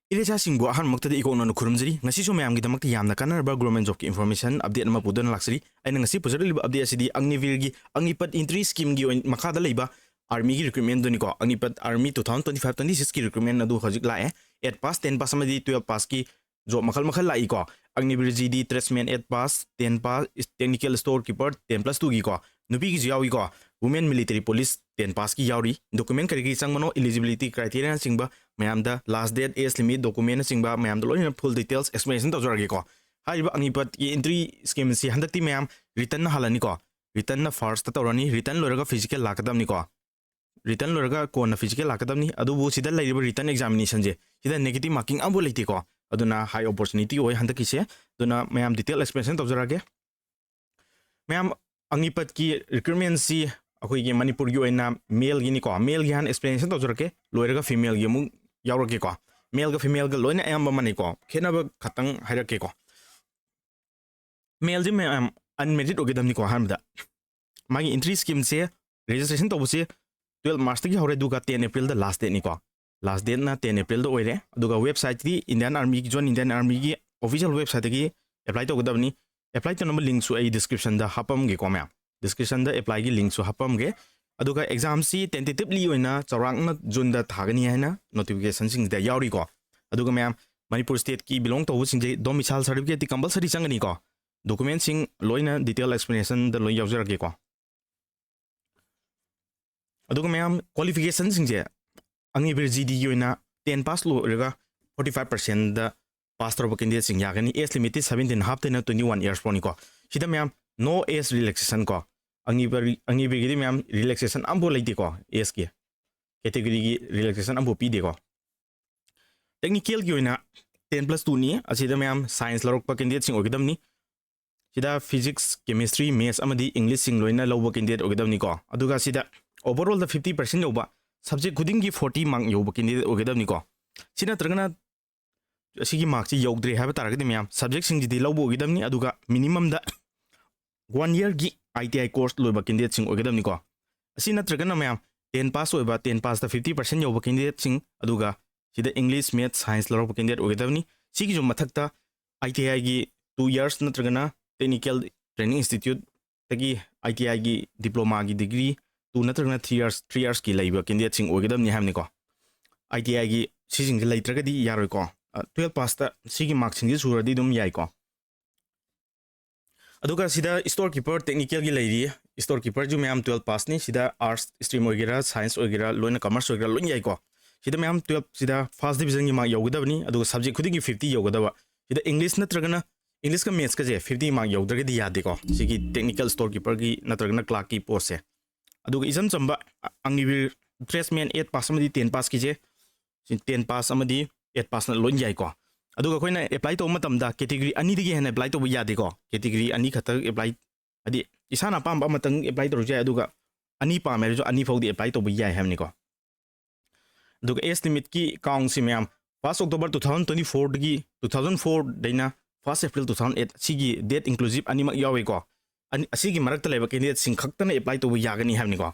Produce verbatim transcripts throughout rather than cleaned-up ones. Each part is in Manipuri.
ꯏꯔꯦꯆꯥꯁꯤꯡꯕꯨ ꯑꯍꯥꯟꯕꯃꯛꯇꯗ ꯏꯀꯣꯛꯅꯅ ꯈꯨꯔꯨꯝꯖꯔꯤ꯫ ꯉꯁꯤꯁꯨ ꯃꯌꯥꯝꯒꯤꯗꯃꯛꯇ ꯌꯥꯝꯅ ꯀꯥꯟꯅꯔꯕ government jobꯀꯤ information update ꯑꯃ ꯄꯨꯗꯨꯅ ꯂꯥꯛꯆꯔꯤ꯫ ꯑꯩꯅ ꯉꯁꯤ ꯄꯨꯖꯔꯛꯂꯤꯕ update ꯑꯁꯤꯗꯤ ꯑꯒꯅꯤꯚꯤꯔꯒꯤ ꯑꯒꯅꯤꯄꯠ entry schemeꯒꯤ ꯑꯣꯏꯅ ꯃꯈꯥꯗ ꯂꯩꯕ armyꯒꯤ recruitmentꯗꯨꯅꯤꯀꯣ꯫ ꯑꯒꯅꯤꯄꯠ army two thousand twenty five twenty sixꯀꯤ recruitment ꯑꯗꯨ ꯍꯧꯖꯤꯛ ꯂꯥꯛꯑꯦ꯫ Eight pass, ten pass ꯑꯃꯗꯤ twelve passꯀꯤ job ꯃꯈꯜ ꯃꯈꯜ ꯂꯥꯛꯏꯀꯣ꯫ ꯑꯒꯅꯤꯚꯤꯔꯖꯤꯗꯤ tradesman eight pass, ten pass, technical store keeper ten plus twoꯒꯤꯀꯣ꯫ ꯅꯨꯄꯤꯒꯤꯁꯨ ꯌꯥꯎꯏꯀꯣ꯫ Women military police ten passꯀꯤ ꯌꯥꯎꯔꯤ꯫ Document ꯀꯔꯤ ꯀꯔꯤ ꯆꯪꯕꯅꯣ, eligibility criteriaꯅꯆꯤꯡꯕ ꯃꯌꯥꯝꯗ, last date, age limit, documentꯅꯆꯤꯡꯕ ꯃꯌꯥꯝꯗ ꯂꯣꯏꯅ full details explanation ꯇꯧꯖꯔꯒꯦꯀꯣ꯫ ꯍꯥꯏꯔꯤꯕ ꯑꯒꯅꯤꯄꯠꯀꯤ entry schemeꯁꯤ ꯍꯟꯗꯛꯇꯤ ꯃꯌꯥꯝ writtenꯅ ꯍꯥꯜꯂꯅꯤꯀꯣ꯫ Writtenꯅ firstꯇ ꯇꯧꯔꯅꯤ꯫ Written ꯂꯣꯏꯔꯒ physical ꯂꯥꯛꯀꯗꯕꯅꯤꯀꯣ꯫ Written ꯂꯣꯏꯔꯒ ꯀꯣꯟꯅ physical ꯂꯥꯛꯀꯗꯕꯅꯤ꯫ ꯑꯗꯨꯕꯨ ꯁꯤꯗ ꯂꯩꯔꯤꯕ written examinationꯁꯦ, ꯁꯤꯗ negative marking ꯑꯃꯐꯥꯎ ꯂꯩꯇꯦꯀꯣ꯫ ꯑꯗꯨꯅ high opportunity ꯑꯣꯏ ꯍꯟꯗꯛꯀꯤꯁꯦ꯫ ꯑꯗꯨꯅ ꯃꯌꯥꯝ detail explanation ꯇꯧꯖꯔꯛꯑꯒꯦ꯫ ꯃꯌꯥꯝ, ꯑꯒꯅꯤꯄꯠꯀꯤ recruitmentꯁꯤ ꯑꯩꯈꯣꯏꯒꯤ ꯃꯅꯤꯄꯨꯔꯒꯤ ꯑꯣꯏꯅ maleꯒꯤꯅꯤꯀꯣ꯫ Maleꯒꯤ ꯍꯥꯟꯅ explanation ꯇꯧꯖꯔꯛꯀꯦ, ꯂꯣꯏꯔꯒ femaleꯒꯤ ꯑꯃꯨꯛ ꯌꯥꯎꯔꯛꯀꯦꯀꯣ꯫ Maleꯒ femaleꯒ ꯂꯣꯏꯅ ꯑꯌꯥꯝꯕ ꯃꯥꯟꯅꯩꯀꯣ, ꯈꯦꯠꯅꯕ ꯈꯛꯇꯪ ꯍꯥꯏꯔꯛꯀꯦꯀꯣ꯫ Maleꯁꯦ ꯃꯌꯥꯝ unmarried ꯑꯣꯏꯒꯗꯕꯅꯤꯀꯣ꯫ ꯑꯍꯥꯟꯕꯗ ꯃꯥꯒꯤ entry schemeꯁꯦ, registration ꯇꯧꯕꯁꯦ twelve Marchꯇꯒꯤ ꯍꯧꯔꯦ, ꯑꯗꯨꯒ ten Aprilꯗ last dateꯅꯤꯀꯣ꯫ Last dateꯅ ten Aprilꯗ ꯑꯣꯏꯔꯦ꯫ ꯑꯗꯨꯒ websiteꯇꯤ Indian Army, Join Indian Armyꯒꯤ official websiteꯇꯒꯤ apply ꯇꯧꯒꯗꯕꯅꯤ꯫ Apply ꯇꯧꯅꯕ linkꯁꯨ ꯑꯩ descriptionꯗ ꯍꯥꯞꯄꯝꯒꯦꯀꯣ ꯃꯌꯥꯝ꯫ Descriptionꯗ applyꯒꯤ linkꯁꯨ ꯍꯥꯞꯄꯝꯒꯦ꯫ ꯑꯗꯨꯒ examꯁꯤ tentatively ꯑꯣꯏꯅ ꯆꯥꯎꯔꯥꯛꯅ Juneꯗ ꯊꯥꯒꯅꯤ ꯍꯥꯏꯅ notificationꯁꯤꯡꯁꯤꯗ ꯌꯥꯎꯔꯤꯀꯣ꯫ ꯑꯗꯨꯒ ꯃꯌꯥꯝ, ꯃꯅꯤꯄꯨꯔ stateꯀꯤ belong ꯇꯧꯕꯁꯤꯡꯁꯦ domicile certificateꯇꯤ compulsory ꯆꯪꯒꯅꯤꯀꯣ꯫ Documentꯁꯤꯡ ꯂꯣꯏꯅ detail explanationꯗ ꯂꯣꯏ ꯌꯥꯎꯖꯔꯛꯀꯦꯀꯣ꯫ ꯑꯗꯨꯒ ꯃꯌꯥꯝ, qualificationꯁꯤꯡꯁꯦ ꯑꯒꯅꯤꯚꯤꯔ ꯖꯤꯗꯤꯒꯤ ꯑꯣꯏꯅ ten pass ꯂꯣꯏꯔꯒ forty five percentꯗ pass ꯇꯧꯔꯕ candidateꯁꯤꯡ ꯌꯥꯒꯅꯤ꯫ Age limitꯇꯤ seventeen halfꯇꯩꯅ twenty one years ꯐꯥꯎꯅꯤꯀꯣ꯫ ꯁꯤꯗ ꯃꯌꯥꯝ no age relaxation ꯀꯣ꯫ ꯑꯒꯅꯤꯚꯤꯔ, ꯑꯒꯅꯤꯚꯤꯔꯒꯤꯗꯤ ꯃꯌꯥꯝ relaxation ꯑꯃꯐꯥꯎ ꯂꯩꯇꯦꯀꯣ꯫ Ageꯀꯤ categoryꯒꯤ relaxation ꯑꯃꯐꯥꯎ ꯄꯤꯗꯦꯀꯣ꯫ Technicalꯒꯤ ꯑꯣꯏꯅ ten plus twoꯅꯤ꯫ ꯑꯁꯤꯗ ꯃꯌꯥꯝ science ꯂꯧꯔꯛꯄ candidateꯁꯤꯡ ꯑꯣꯏꯒꯗꯕꯅꯤ꯫ ꯁꯤꯗ physics, chemistry, maths ꯑꯃꯗꯤ Englishꯁꯤꯡ ꯂꯣꯏꯅ ꯂꯧꯕ candidate ꯑꯣꯏꯒꯗꯕꯅꯤꯀꯣ꯫ ꯑꯗꯨꯒ ꯁꯤꯗ overallꯗ fifty percent ꯌꯧꯕ, subject ꯈꯨꯗꯤꯡꯒꯤ forty mark ꯌꯧꯕ candidate ꯑꯣꯏꯒꯗꯕꯅꯤꯀꯣ꯫ ꯁꯤ ꯅꯠꯇ꯭ꯔꯒꯅ ꯑꯁꯤꯒꯤ markꯁꯤ ꯌꯧꯗ꯭ꯔꯦ ꯍꯥꯏꯕ ꯇꯥꯔꯒꯗꯤ ꯃꯌꯥꯝ, subjectꯁꯤꯡꯁꯤꯗꯤ ꯂꯧꯕ ꯑꯣꯏꯒꯗꯕꯅꯤ꯫ ꯑꯗꯨꯒ minimumꯗ one yearꯒꯤ I T I course ꯂꯣꯏꯕ candidateꯁꯤꯡ ꯑꯣꯏꯒꯗꯕꯅꯤꯀꯣ꯫ ꯑꯁꯤ ꯅꯠꯇ꯭ꯔꯒꯅ ꯃꯌꯥꯝ, ten pass ꯑꯣꯏꯕ, ten passꯇ fifty percent ꯌꯧꯕ candidateꯁꯤꯡ, ꯑꯗꯨꯒ ꯁꯤꯗ English, Math, Science ꯂꯧꯔꯛꯄ candidate ꯑꯣꯏꯒꯗꯕꯅꯤ꯫ ꯁꯤꯒꯤꯁꯨ ꯃꯊꯛꯇ I T I ꯒꯤ two years ꯅꯠꯇ꯭ꯔꯒꯅ Technical Training Institute ꯇꯒꯤ I T I ꯒꯤ diploma ꯒꯤ degree two ꯅꯠꯇ꯭ꯔꯒꯅ three years, three years ꯀꯤ ꯂꯩꯕ candidate ꯁꯤꯡ ꯑꯣꯏꯒꯗꯕꯅꯤ ꯍꯥꯏꯕꯅꯤꯀꯣ꯫ I T I ꯒꯤ ꯁꯤꯁꯤꯡꯁꯦ ꯂꯩꯇ꯭ꯔꯒꯗꯤ ꯌꯥꯔꯣꯏꯀꯣ꯫ ꯑ, twelve pass ꯇ ꯁꯤꯒꯤ mark ꯁꯤꯡꯁꯦ ꯁꯨꯔꯗꯤ ꯑꯗꯨꯝ ꯌꯥꯏꯀꯣ꯫ ꯑꯗꯨꯒ ꯁꯤꯗ store keeper technical ꯒꯤ ꯂꯩꯔꯤ꯫ Store keeper ꯁꯨ ꯃꯌꯥꯝ twelve pass ꯅꯤ꯫ ꯁꯤꯗ arts stream ꯑꯣꯏꯒꯦꯔꯥ, science ꯑꯣꯏꯒꯦꯔꯥ, ꯂꯣꯏꯅ commerce ꯑꯣꯏꯒꯦꯔꯥ, ꯂꯣꯏꯅ ꯌꯥꯏꯀꯣ꯫ ꯁꯤꯗ ꯃꯌꯥꯝ twelve ꯁꯤꯗ first division ꯒꯤ mark ꯌꯧꯒꯗꯕꯅꯤ꯫ ꯑꯗꯨꯒ subject ꯈꯨꯗꯤꯡꯒꯤ fifty ꯌꯧꯒꯗꯕ꯫ ꯁꯤꯗ English ꯅꯠꯇ꯭ꯔꯒꯅ, English ꯀ Maths ꯀꯁꯦ fifty mark ꯌꯧꯗ꯭ꯔꯒꯗꯤ ꯌꯥꯗꯦꯀꯣ, ꯁꯤꯒꯤ technical store keeper ꯒꯤ ꯅꯠꯇ꯭ꯔꯒꯅ clerk ꯀꯤ post ꯁꯦ꯫ ꯑꯗꯨꯒ ꯏꯆꯝ ꯆꯝꯕ ꯑ-, ꯑꯒꯅꯤꯕꯤꯔ tradesman eight pass ꯑꯃꯗꯤ ten pass ꯀꯤꯁꯦ, ꯁꯤ ten pass ꯑꯃꯗꯤ eight pass ꯅ ꯂꯣꯏ ꯌꯥꯏꯀꯣ꯫ ꯑꯗꯨꯒ ꯑꯩꯈꯣꯏꯅ apply ꯇꯧꯕ ꯃꯇꯝꯗ category ꯑꯅꯤꯗꯒꯤ ꯍꯦꯟꯅ apply ꯇꯧꯕ ꯌꯥꯗꯦꯀꯣ꯫ Category ꯑꯅꯤ ꯈꯛꯇ apply, ꯍꯥꯏꯗꯤ ꯏꯁꯥꯅ ꯑꯄꯥꯝꯕ ꯑꯃꯇꯪ apply ꯇꯧꯔꯁꯨ ꯌꯥꯏ, ꯑꯗꯨꯒ ꯑꯅꯤ ꯄꯥꯝꯃꯦ ꯍꯥꯏꯔꯁꯨ ꯑꯅꯤ ꯐꯥꯎꯗꯤ apply ꯇꯧꯕ ꯌꯥꯏ ꯍꯥꯏꯕꯅꯤꯀꯣ꯫ ꯑꯗꯨꯒ age limit ꯀꯤ count ꯁꯤ ꯃꯌꯥꯝ, first October two thousand twenty four ꯗꯒꯤ, two thousand four ꯗꯩꯅ first April two thousand eight, ꯁꯤꯒꯤ date inclusive ꯑꯅꯤꯃꯛ ꯌꯥꯎꯏꯀꯣ꯫ ꯑꯅꯤ, ꯑꯁꯤꯒꯤ ꯃꯔꯛꯇ ꯂꯩꯕ candidate ꯁꯤꯡ ꯈꯛꯇꯅ apply ꯇꯧꯕ ꯌꯥꯒꯅꯤ ꯍꯥꯏꯕꯅꯤꯀꯣ꯫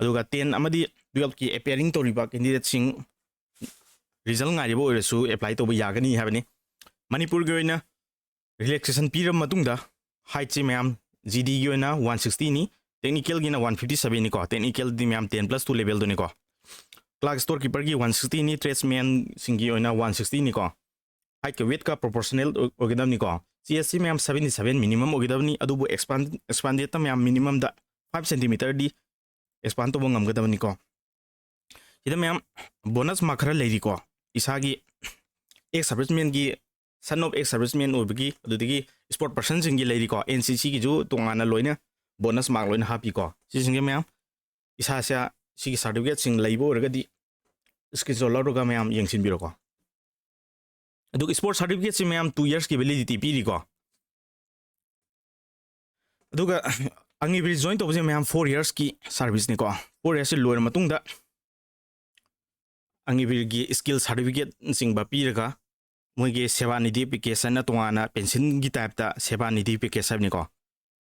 ꯑꯗꯨꯒ ten ꯑꯃꯗꯤ twelve ꯀꯤ appearing ꯇꯧꯔꯤꯕ candidate ꯁꯤꯡ result ꯉꯥꯏꯔꯤꯕ ꯑꯣꯏꯔꯁꯨ apply ꯇꯧꯕ ꯌꯥꯒꯅꯤ ꯍꯥꯏꯕꯅꯤ꯫ ꯃꯅꯤꯄꯨꯔꯒꯤ ꯑꯣꯏꯅ relaxation ꯄꯤꯔꯕ ꯃꯇꯨꯡꯗ, height ꯁꯤ ꯃꯌꯥꯝ, G D ꯒꯤ ꯑꯣꯏꯅ one sixty ꯅꯤ, technical ꯒꯤꯅ one fifty seven ꯅꯤꯀꯣ, technical ꯗꯤ ꯃꯌꯥꯝ ten plus two level ꯗꯨꯅꯤꯀꯣ꯫ Clerk store keeper ꯒꯤ one sixty ꯅꯤ, tradesman ꯁꯤꯡꯒꯤ ꯑꯣꯏꯅ one sixty ꯅꯤꯀꯣ꯫ Height ꯀ weight ꯀ proportional ꯑꯣꯏ-, ꯑꯣꯏꯒꯗꯕꯅꯤꯀꯣ꯫ Chest ꯁꯤ ꯃꯌꯥꯝ seventy seven minimum ꯑꯣꯏꯒꯗꯕꯅꯤ, ꯑꯗꯨꯕꯨ expand, expanded ꯇ ꯃꯌꯥꯝ minimum ꯗ five centimeter ꯗꯤ expand ꯇꯧꯕ ꯉꯝꯒꯗꯕꯅꯤꯀꯣ꯫ ꯁꯤꯗ ꯃꯌꯥꯝ bonus mark ꯈꯔ ꯂꯩꯔꯤꯀꯣ꯫ ꯏꯁꯥꯒꯤ ex serviceman ꯒꯤ, son of ex serviceman ꯑꯣꯏꯕꯒꯤ, ꯑꯗꯨꯗꯒꯤ sport person ꯁꯤꯡꯒꯤ ꯂꯩꯔꯤꯀꯣ꯫ N C C ꯒꯤꯁꯨ ꯇꯣꯉꯥꯟꯅ ꯂꯣꯏꯅ bonus mark ꯂꯣꯏꯅ ꯍꯥꯞꯄꯤꯀꯣ꯫ ꯁꯤꯁꯤꯡꯁꯦ ꯃꯌꯥꯝ ꯏꯁꯥꯁꯦ ꯁꯤꯒꯤ certificate ꯁꯤꯡ ꯂꯩꯕ ꯑꯣꯏꯔꯒꯗꯤ screenshot ꯂꯧꯔꯒ ꯃꯌꯥꯝ ꯌꯦꯡꯁꯤꯟꯕꯤꯔꯣꯀꯣ꯫ ꯑꯗꯨꯒ sport certificate ꯁꯤ ꯃꯌꯥꯝ two years ꯀꯤ validity ꯄꯤꯔꯤꯀꯣ꯫ ꯑꯗꯨꯒ ꯑꯒꯅꯤꯕꯤꯔ join ꯇꯧꯕꯁꯦ ꯃꯌꯥꯝ four years ꯀꯤ service ꯅꯤꯀꯣ꯫ Four years ꯁꯤ ꯂꯣꯏꯔ ꯃꯇꯨꯡꯗ ꯑꯒꯅꯤꯕꯤꯔꯒꯤ skill certificate ꯅꯆꯤꯡꯕ ꯄꯤꯔꯒ, ꯃꯣꯏꯒꯤ ꯁꯦꯕꯥ ꯅꯤꯙꯤ package ꯍꯥꯏꯅ ꯇꯣꯉꯥꯟꯅ pension ꯒꯤ type ꯇ ꯁꯦꯕꯥ ꯅꯤꯙꯤ package ꯍꯥꯏꯕꯅꯤꯀꯣ꯫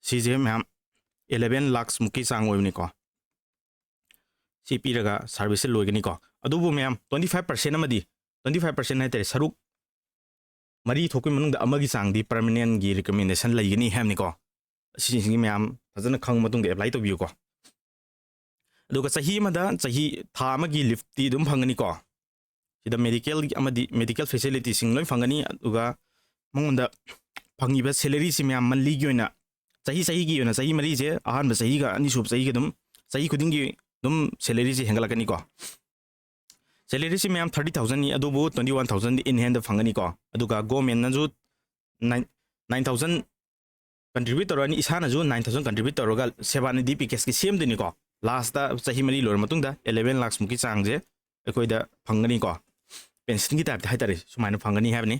ꯁꯤꯁꯦ ꯃꯌꯥꯝ eleven lakhs ꯃꯨꯛꯀꯤ ꯆꯥꯡ ꯑꯣꯏꯕꯅꯤꯀꯣ꯫ ꯁꯤ ꯄꯤꯔꯒ ꯁꯥꯔꯚꯤꯁꯁꯦ ꯂꯣꯏꯒꯅꯤꯀꯣ꯫ ꯑꯗꯨꯕꯨ ꯃꯌꯥꯝ, twenty five percent ꯑꯃꯗꯤ, twenty five percent ꯍꯥꯏꯇꯥꯔꯦ, ꯁꯔꯨꯛ ꯃꯔꯤ ꯊꯣꯛꯄꯒꯤ ꯃꯅꯨꯡꯗ ꯑꯃꯒꯤ ꯆꯥꯡꯗꯤ ꯄꯔꯃꯅꯦꯟꯒꯤ ꯔꯤꯀꯃꯦꯟꯗꯦꯁꯟ ꯂꯩꯒꯅꯤ ꯍꯥꯏꯕꯅꯤꯀꯣ꯫ ꯁꯤꯁꯤꯡꯁꯤ ꯃꯌꯥꯝ ꯐꯖꯅ ꯈꯪꯉ ꯃꯇꯨꯡꯗ ꯑꯦꯄ꯭ꯂꯥꯏ ꯇꯧꯕꯤꯌꯨꯀꯣ꯫ ꯑꯗꯨꯒ ꯆꯍꯤ ꯑꯃꯗ, ꯆꯍꯤ, ꯊꯥ ꯑꯃꯒꯤ ꯂꯤꯐꯇꯤ ꯑꯗꯨꯝ ꯐꯪꯒꯅꯤꯀꯣ꯫ ꯁꯤꯗ ꯃꯦꯗꯤꯀꯦꯜ ꯑꯃꯗꯤ ꯃꯦꯗꯤꯀꯦꯜ ꯐꯦꯁꯤꯂꯤꯇꯤꯁꯤꯡ ꯂꯣꯏ ꯐꯪꯒꯅꯤ꯫ ꯑꯗꯨꯒ ꯃꯉꯣꯟꯗ ꯐꯪꯉꯤꯕ ꯁꯦꯂꯔꯤꯁꯤ ꯃꯌꯥꯝ ꯃꯟꯂꯤꯒꯤ ꯑꯣꯏꯅ, ꯆꯍꯤ ꯆꯍꯤꯒꯤ ꯑꯣꯏꯅ, ꯆꯍꯤ ꯃꯔꯤꯁꯦ, ꯑꯍꯥꯟꯕ ꯆꯍꯤꯒ ꯑꯅꯤꯁꯨꯕ ꯆꯍꯤꯒ ꯑꯗꯨꯝ, ꯆꯍꯤ ꯈꯨꯗꯤꯡꯒꯤ ꯑꯗꯨꯝ ꯁꯦꯂꯔꯤꯁꯦ ꯍꯦꯟꯒꯠꯂꯛꯀꯅꯤꯀꯣ꯫ ꯁꯦꯂꯔꯤꯁꯤ ꯃꯌꯥꯝ thirty thousandꯅꯤ, ꯑꯗꯨꯕꯨ twenty one thousand in handꯗ ꯐꯪꯒꯅꯤꯀꯣ꯫ ꯑꯗꯨꯒ ꯒꯣꯔꯃꯦꯟꯅꯁꯨ nine, nine thousand contribute ꯇꯧꯔꯛꯑꯅꯤ, ꯏꯁꯥꯅꯁꯨ nine thousand contribute ꯇꯧꯔꯒ ꯁꯦꯕꯥꯅꯤꯙꯤ ꯄꯦꯀꯦꯖꯀꯤ ꯁꯦꯝꯗꯣꯏꯅꯤꯀꯣ꯫ ꯂꯥꯁꯇ ꯆꯍꯤ ꯃꯔꯤ ꯂꯣꯏꯔ ꯃꯇꯨꯡꯗ eleven lakhꯁꯃꯨꯛꯀꯤ ꯆꯥꯡꯁꯦ ꯑꯩꯈꯣꯏꯗ ꯐꯪꯒꯅꯤꯀꯣ꯫ ꯄꯦꯟꯁꯟꯒꯤ ꯇꯥꯏꯞꯇ ꯍꯥꯏꯇꯥꯔꯦ, ꯁꯨꯃꯥꯏꯅ ꯐꯪꯒꯅꯤ ꯍꯥꯏꯕꯅꯤ꯫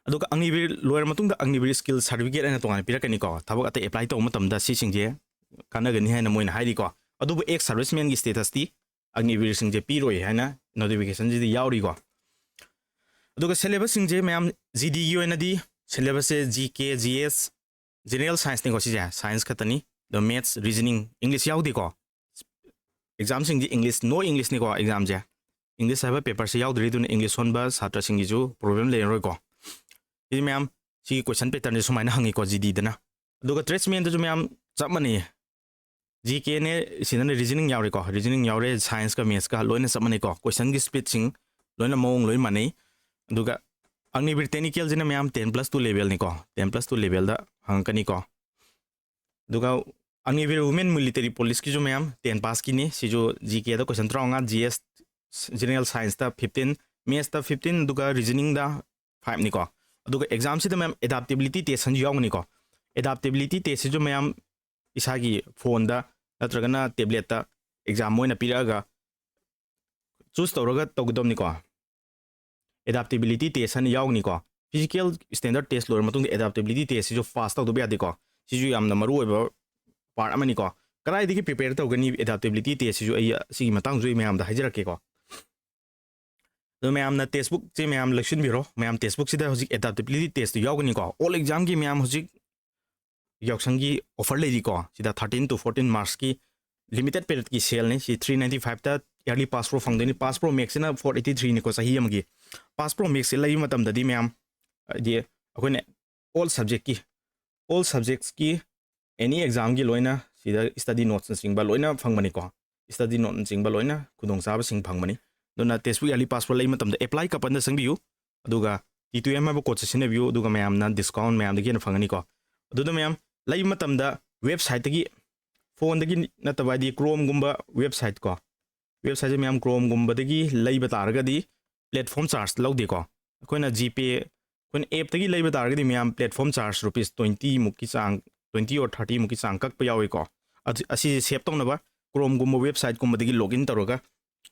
ꯑꯗꯨꯒ ꯑꯒꯅꯤꯕꯤꯔ ꯂꯣꯏꯔ ꯃꯇꯨꯡꯗ ꯑꯒꯅꯤꯕꯤꯔ ꯁ꯭ꯀꯤꯜ ꯁꯥꯔꯇꯤꯐꯤꯀꯦꯠ ꯑꯅ ꯇꯣꯉꯥꯟꯅ ꯄꯤꯔꯛꯀꯅꯤꯀꯣ꯫ ꯊꯕꯛ ꯑꯇꯩ ꯑꯦꯄ꯭ꯂꯥꯏ ꯇꯧꯕ ꯃꯇꯝꯗ ꯁꯤꯁꯤꯡꯁꯦ ꯀꯥꯟꯅꯒꯅꯤ ꯍꯥꯏꯅ ꯃꯣꯏꯅ ꯍꯥꯏꯔꯤꯀꯣ꯫ ꯑꯗꯨꯕꯨ ꯑꯦꯛꯁ ꯁꯥꯔꯚꯤꯁꯃꯦꯟꯒꯤ ꯁ꯭ꯇꯦꯇꯁꯇꯤ ꯑꯒꯅꯤꯕꯤꯔꯁꯤꯡꯁꯦ ꯄꯤꯔꯣꯏ ꯍꯥꯏꯅ ꯅꯣꯇꯤꯐꯤꯀꯦꯁꯟꯁꯤꯗ ꯌꯥꯎꯔꯤꯀꯣ꯫ ꯑꯗꯨꯒ ꯁꯦꯂꯦꯕꯁꯁꯤꯡꯁꯦ ꯃꯌꯥꯝ, ꯖꯤꯗꯤꯒꯤ ꯑꯣꯏꯅꯗꯤ ꯁꯦꯂꯦꯕꯁꯁꯦ ꯖꯤ ꯀꯦ, ꯖꯤ ꯑꯦꯁ, ꯖꯦꯅꯔꯦꯜ ꯁꯥꯏꯟꯁꯅꯤꯀꯣ ꯁꯤꯁꯦ, ꯁꯥꯏꯟꯁ ꯈꯛꯇꯅꯤ꯫ ꯑꯗꯣ ꯃꯦꯠꯁ, ꯔꯤꯖꯅꯤꯡ, ꯏꯪꯂꯤꯁ ꯌꯥꯎꯗꯦꯀꯣ꯫ ꯑꯦꯛꯖꯥꯝꯁꯤꯡꯗꯤ ꯏꯪꯂꯤꯁ, ꯅꯣ ꯏꯪꯂꯤꯁꯅꯤꯀꯣ ꯑꯦꯛꯖꯥꯝꯁꯦ꯫ ꯏꯪꯂꯤꯁ ꯍꯥꯏꯕ ꯄꯦꯄꯔꯁꯦ ꯌꯥꯎꯗ꯭ꯔꯤ, ꯑꯗꯨꯅ ꯏꯪꯂꯤꯁ ꯁꯣꯟꯕ ꯁꯥꯇ꯭ꯔꯁꯤꯡꯒꯤꯁꯨ ꯄ꯭ꯔꯣꯕ꯭ꯂꯦꯝ ꯂꯩꯔꯔꯣꯏꯀꯣ꯫ ꯁꯤ ꯃꯌꯥꯝ, ꯁꯤꯒꯤ ꯀꯣꯏꯁꯟ ꯄꯦꯇꯔꯟꯁꯦ ꯁꯨꯃꯥꯏꯅ ꯍꯪꯉꯤꯀꯣ ꯖꯤꯗꯤꯗꯅ꯫ ꯑꯗꯨꯒ ꯇ꯭ꯔꯦꯠꯁꯃꯦꯟꯗꯁꯨ ꯃꯌꯥꯝ ꯆꯞ ꯃꯥꯟꯅꯩꯌꯦ꯫ ꯖꯤ ꯀꯦꯅꯦ, ꯁꯤꯗꯅ ꯔꯤꯖꯅꯤꯡ ꯌꯥꯎꯔꯦꯀꯣ, ꯔꯤꯖꯅꯤꯡ ꯌꯥꯎꯔꯦ, ꯁꯥꯏꯟꯁꯀ ꯃꯦꯠꯁꯀ ꯂꯣꯏꯅ ꯆꯞ ꯃꯥꯟꯅꯩꯀꯣ꯫ ꯀꯣꯏꯁꯟꯒꯤ ꯁ꯭ꯄꯤꯠꯁꯤꯡ ꯂꯣꯏꯅ ꯃꯑꯣꯡ ꯂꯣꯏ ꯃꯥꯟꯅꯩ꯫ ꯑꯗꯨꯒ ꯑꯒꯅꯤꯕꯤꯔ ꯇꯦꯛꯅꯤꯀꯦꯜꯁꯤꯅ ꯃꯌꯥꯝ ten plus two levelꯅꯤꯀꯣ, ten plus two levelꯗ ꯍꯪꯉꯛꯀꯅꯤꯀꯣ꯫ ꯑꯗꯨꯒ ꯑꯒꯅꯤꯕꯤꯔ ꯋꯨꯃꯦꯟ ꯃꯤꯂꯤꯇꯔꯤ ꯄꯨꯂꯤꯁꯀꯤꯁꯨ ꯃꯌꯥꯝ ten passꯀꯤꯅꯤ꯫ ꯁꯤꯁꯨ ꯖꯤ ꯀꯦꯗ ꯀꯣꯏꯁꯟ ꯇꯔꯥꯃꯉꯥ, ꯖꯤ ꯑꯦꯁ, ꯖꯦꯅꯔꯦꯜ ꯁꯥꯏꯟꯁꯇ fifteen, ꯃꯦꯠꯁꯇ fifteen, ꯑꯗꯨꯒ ꯔꯤꯖꯅꯤꯡꯗ fiveꯅꯤꯀꯣ꯫ ꯑꯗꯨꯒ ꯑꯦꯛꯖꯥꯝꯁꯤꯗ ꯃꯌꯥꯝ ꯑꯦꯗꯥꯞꯇꯦꯕꯤꯂꯤꯇꯤ ꯇꯦꯁ ꯑꯃꯁꯨ ꯌꯥꯎꯒꯅꯤꯀꯣ꯫ ꯑꯦꯗꯥꯞꯇꯦꯕꯤꯂꯤꯇꯤ ꯇꯦꯁꯁꯤꯁꯨ ꯃꯌꯥꯝ ꯏꯁꯥꯒꯤ ꯐꯣꯟꯗ ꯅꯠꯇ꯭ꯔꯒꯅ ꯇꯦꯕ꯭ꯂꯦꯠꯇ ꯑꯦꯛꯖꯥꯝ ꯑꯣꯏꯅ ꯄꯤꯔꯛꯑꯒ ꯆꯨꯁ ꯇꯧꯔꯒ ꯇꯧꯒꯗꯕꯅꯤꯀꯣ꯫ ꯑꯦꯗꯥꯞꯇꯦꯕꯤꯂꯤꯇꯤ ꯇꯦꯁ ꯍꯥꯏꯅ ꯌꯥꯎꯒꯅꯤꯀꯣ꯫ ꯐꯤꯖꯤꯀꯦꯜ ꯁ꯭ꯇꯦꯟꯗꯔꯠ ꯇꯦꯁ ꯂꯣꯏꯔ ꯃꯇꯨꯡꯗ ꯑꯦꯗꯥꯞꯇꯦꯕꯤꯂꯤꯇꯤ ꯇꯦꯁꯁꯤꯁꯨ ꯄꯥꯁ ꯇꯧꯗꯕ ꯌꯥꯗꯦꯀꯣ꯫ ꯁꯤꯁꯨ ꯌꯥꯝꯅ ꯃꯔꯨ ꯑꯣꯏꯕ ꯄꯥꯔꯠ ꯑꯃꯅꯤꯀꯣ꯫ ꯀꯗꯥꯏꯗꯒꯤ ꯄ꯭ꯔꯤꯄꯦꯌꯔ ꯇꯧꯒꯅꯤ ꯑꯦꯗꯥꯞꯇꯦꯕꯤꯂꯤꯇꯤ ꯇꯦꯁꯁꯤꯁꯨ ꯑꯩ ꯁꯤꯒꯤ ꯃꯇꯥꯡꯁꯨ ꯑꯩ ꯃꯌꯥꯝꯗ ꯍꯥꯏꯖꯔꯛꯀꯦꯀꯣ꯫ ꯑꯗꯣ ꯃꯌꯥꯝꯅ ꯇꯦꯛꯁ ꯕꯨꯛꯁꯦ ꯃꯌꯥꯝ ꯂꯧꯁꯤꯟꯕꯤꯔꯣ꯫ ꯃꯌꯥꯝ ꯇꯦꯛꯁ ꯕꯨꯛꯁꯤꯗ ꯍꯧꯖꯤꯛ ꯑꯦꯗꯥꯞꯇꯦꯕꯤꯂꯤꯇꯤ ꯇꯦꯁꯇꯨ ꯌꯥꯎꯒꯅꯤꯀꯣ꯫ ꯑꯣꯜ ꯑꯦꯛꯖꯥꯝꯒꯤ ꯃꯌꯥꯝ ꯍꯧꯖꯤꯛ ꯌꯥꯎꯁꯪꯒꯤ ꯑꯣꯐꯔ ꯂꯩꯔꯤꯀꯣ꯫ ꯁꯤꯗ thirteen to fourteen Marchꯀꯤ ꯂꯤꯃꯤꯇꯦꯠ ꯄꯤꯔꯤꯌꯠꯀꯤ ꯁꯦꯜꯅꯤ꯫ ꯁꯤ ꯊ꯭ꯔꯤ ꯅꯥꯏꯟꯇꯤ ꯐꯥꯏꯚꯇ ꯏꯌꯥꯔꯂꯤ ꯄꯥꯁ ꯄ꯭ꯔꯣ ꯐꯪꯗꯣꯏꯅꯤ꯫ ꯄꯥꯁ ꯄ꯭ꯔꯣ ꯃꯦꯛꯁꯤꯅ ꯐꯣꯔ ꯑꯩꯠꯇꯤ ꯊ꯭ꯔꯤꯅꯤꯀꯣ, ꯆꯍꯤ ꯑꯃꯒꯤ꯫ ꯄꯥꯁ ꯄ꯭ꯔꯣ ꯃꯦꯛꯁꯁꯦ ꯂꯩꯕ ꯃꯇꯝꯗꯗꯤ ꯃꯌꯥꯝ, ꯍꯥꯏꯗꯤ ꯑꯩꯈꯣꯏꯅ ꯑꯣꯜ ꯁꯕꯖꯦꯛꯀꯤ ꯑꯣꯜ ꯁꯕꯖꯦꯛꯁꯀꯤ ꯑꯦꯅꯤ ꯑꯦꯛꯖꯥꯝꯒꯤ ꯂꯣꯏꯅ ꯁꯤꯗ ꯁ꯭ꯇꯗꯤ ꯅꯣꯠꯁꯅꯆꯤꯡꯕ ꯂꯣꯏꯅ ꯐꯪꯕꯅꯤꯀꯣ꯫ ꯁ꯭ꯇꯗꯤ ꯅꯣꯠꯅꯆꯤꯡꯕ ꯂꯣꯏꯅ ꯈꯨꯗꯣꯡꯆꯥꯕꯁꯤꯡ ꯐꯪꯕꯅꯤ꯫ ꯑꯗꯨꯅ ꯇꯦꯛꯁꯕꯨꯛ ꯏꯌꯥꯔꯂꯤ ꯄꯥꯁ ꯄ꯭ꯔꯣ ꯂꯩꯕ ꯃꯇꯝꯗ ꯑꯦꯄ꯭ꯂꯥꯏ ꯀꯄꯟꯗ ꯆꯪꯕꯤꯌꯨ, ꯑꯗꯨꯒ ꯇꯤ ꯇꯨ ꯑꯦꯝ ꯍꯥꯏꯕ ꯀꯣꯠꯁꯦ ꯁꯤꯖꯤꯟꯅꯕꯤꯌꯨ, ꯑꯗꯨꯒ ꯃꯌꯥꯝꯅ ꯗꯤꯁꯀꯥꯎꯟ ꯃꯌꯥꯝꯗꯒꯤ ꯍꯦꯟꯅ ꯐꯪꯒꯅꯤꯀꯣ꯫ ꯑꯗꯨꯗ ꯃꯌꯥꯝ ꯂꯩꯕ ꯃꯇꯝꯗ ꯋꯦꯕꯁꯥꯏꯠꯇꯒꯤ, ꯐꯣꯟꯗꯒꯤ ꯅꯠꯇꯕ, ꯍꯥꯏꯗꯤ ꯀ꯭ꯔꯣꯝꯒꯨꯝꯕ ꯋꯦꯕꯁꯥꯏꯠ ꯀꯣ, ꯋꯦꯕꯁꯥꯏꯠꯁꯦ ꯃꯌꯥꯝ ꯀ꯭ꯔꯣꯝꯒꯨꯝꯕꯗꯒꯤ ꯂꯩꯕ ꯇꯥꯔꯒꯗꯤ ꯄ꯭ꯂꯦꯠꯐꯣꯔꯝ ꯆꯥꯔꯖ ꯂꯧꯗꯦꯀꯣ꯫ ꯑꯩꯈꯣꯏꯅ ꯖꯤꯄꯦ, ꯑꯩꯈꯣꯏꯅ ꯑꯦꯞꯇꯒꯤ ꯂꯩꯕ ꯇꯥꯔꯒꯗꯤ ꯃꯌꯥꯝ ꯄ꯭ꯂꯦꯠꯐꯣꯔꯝ ꯆꯥꯔꯖ ꯔꯨꯄꯤꯁ ꯇ꯭ꯋꯦꯟꯇꯤ ꯃꯨꯛꯀꯤ ꯆꯥꯡ, ꯇ꯭ꯋꯦꯟꯇꯤ ꯑꯣꯔ ꯊꯥꯔꯇꯤ ꯃꯨꯛꯀꯤ ꯆꯥꯡ ꯀꯛꯄ ꯌꯥꯎꯏꯀꯣ꯫ ꯑꯗꯨ, ꯑꯁꯤꯁꯦ ꯁꯦꯞ ꯇꯧꯅꯕ ꯀ꯭ꯔꯣꯝꯒꯨꯝꯕ ꯋꯦꯕꯁꯥꯏꯠꯀꯨꯝꯕꯗꯒꯤ ꯂꯣꯒ ꯏꯟ ꯇꯧꯔꯒ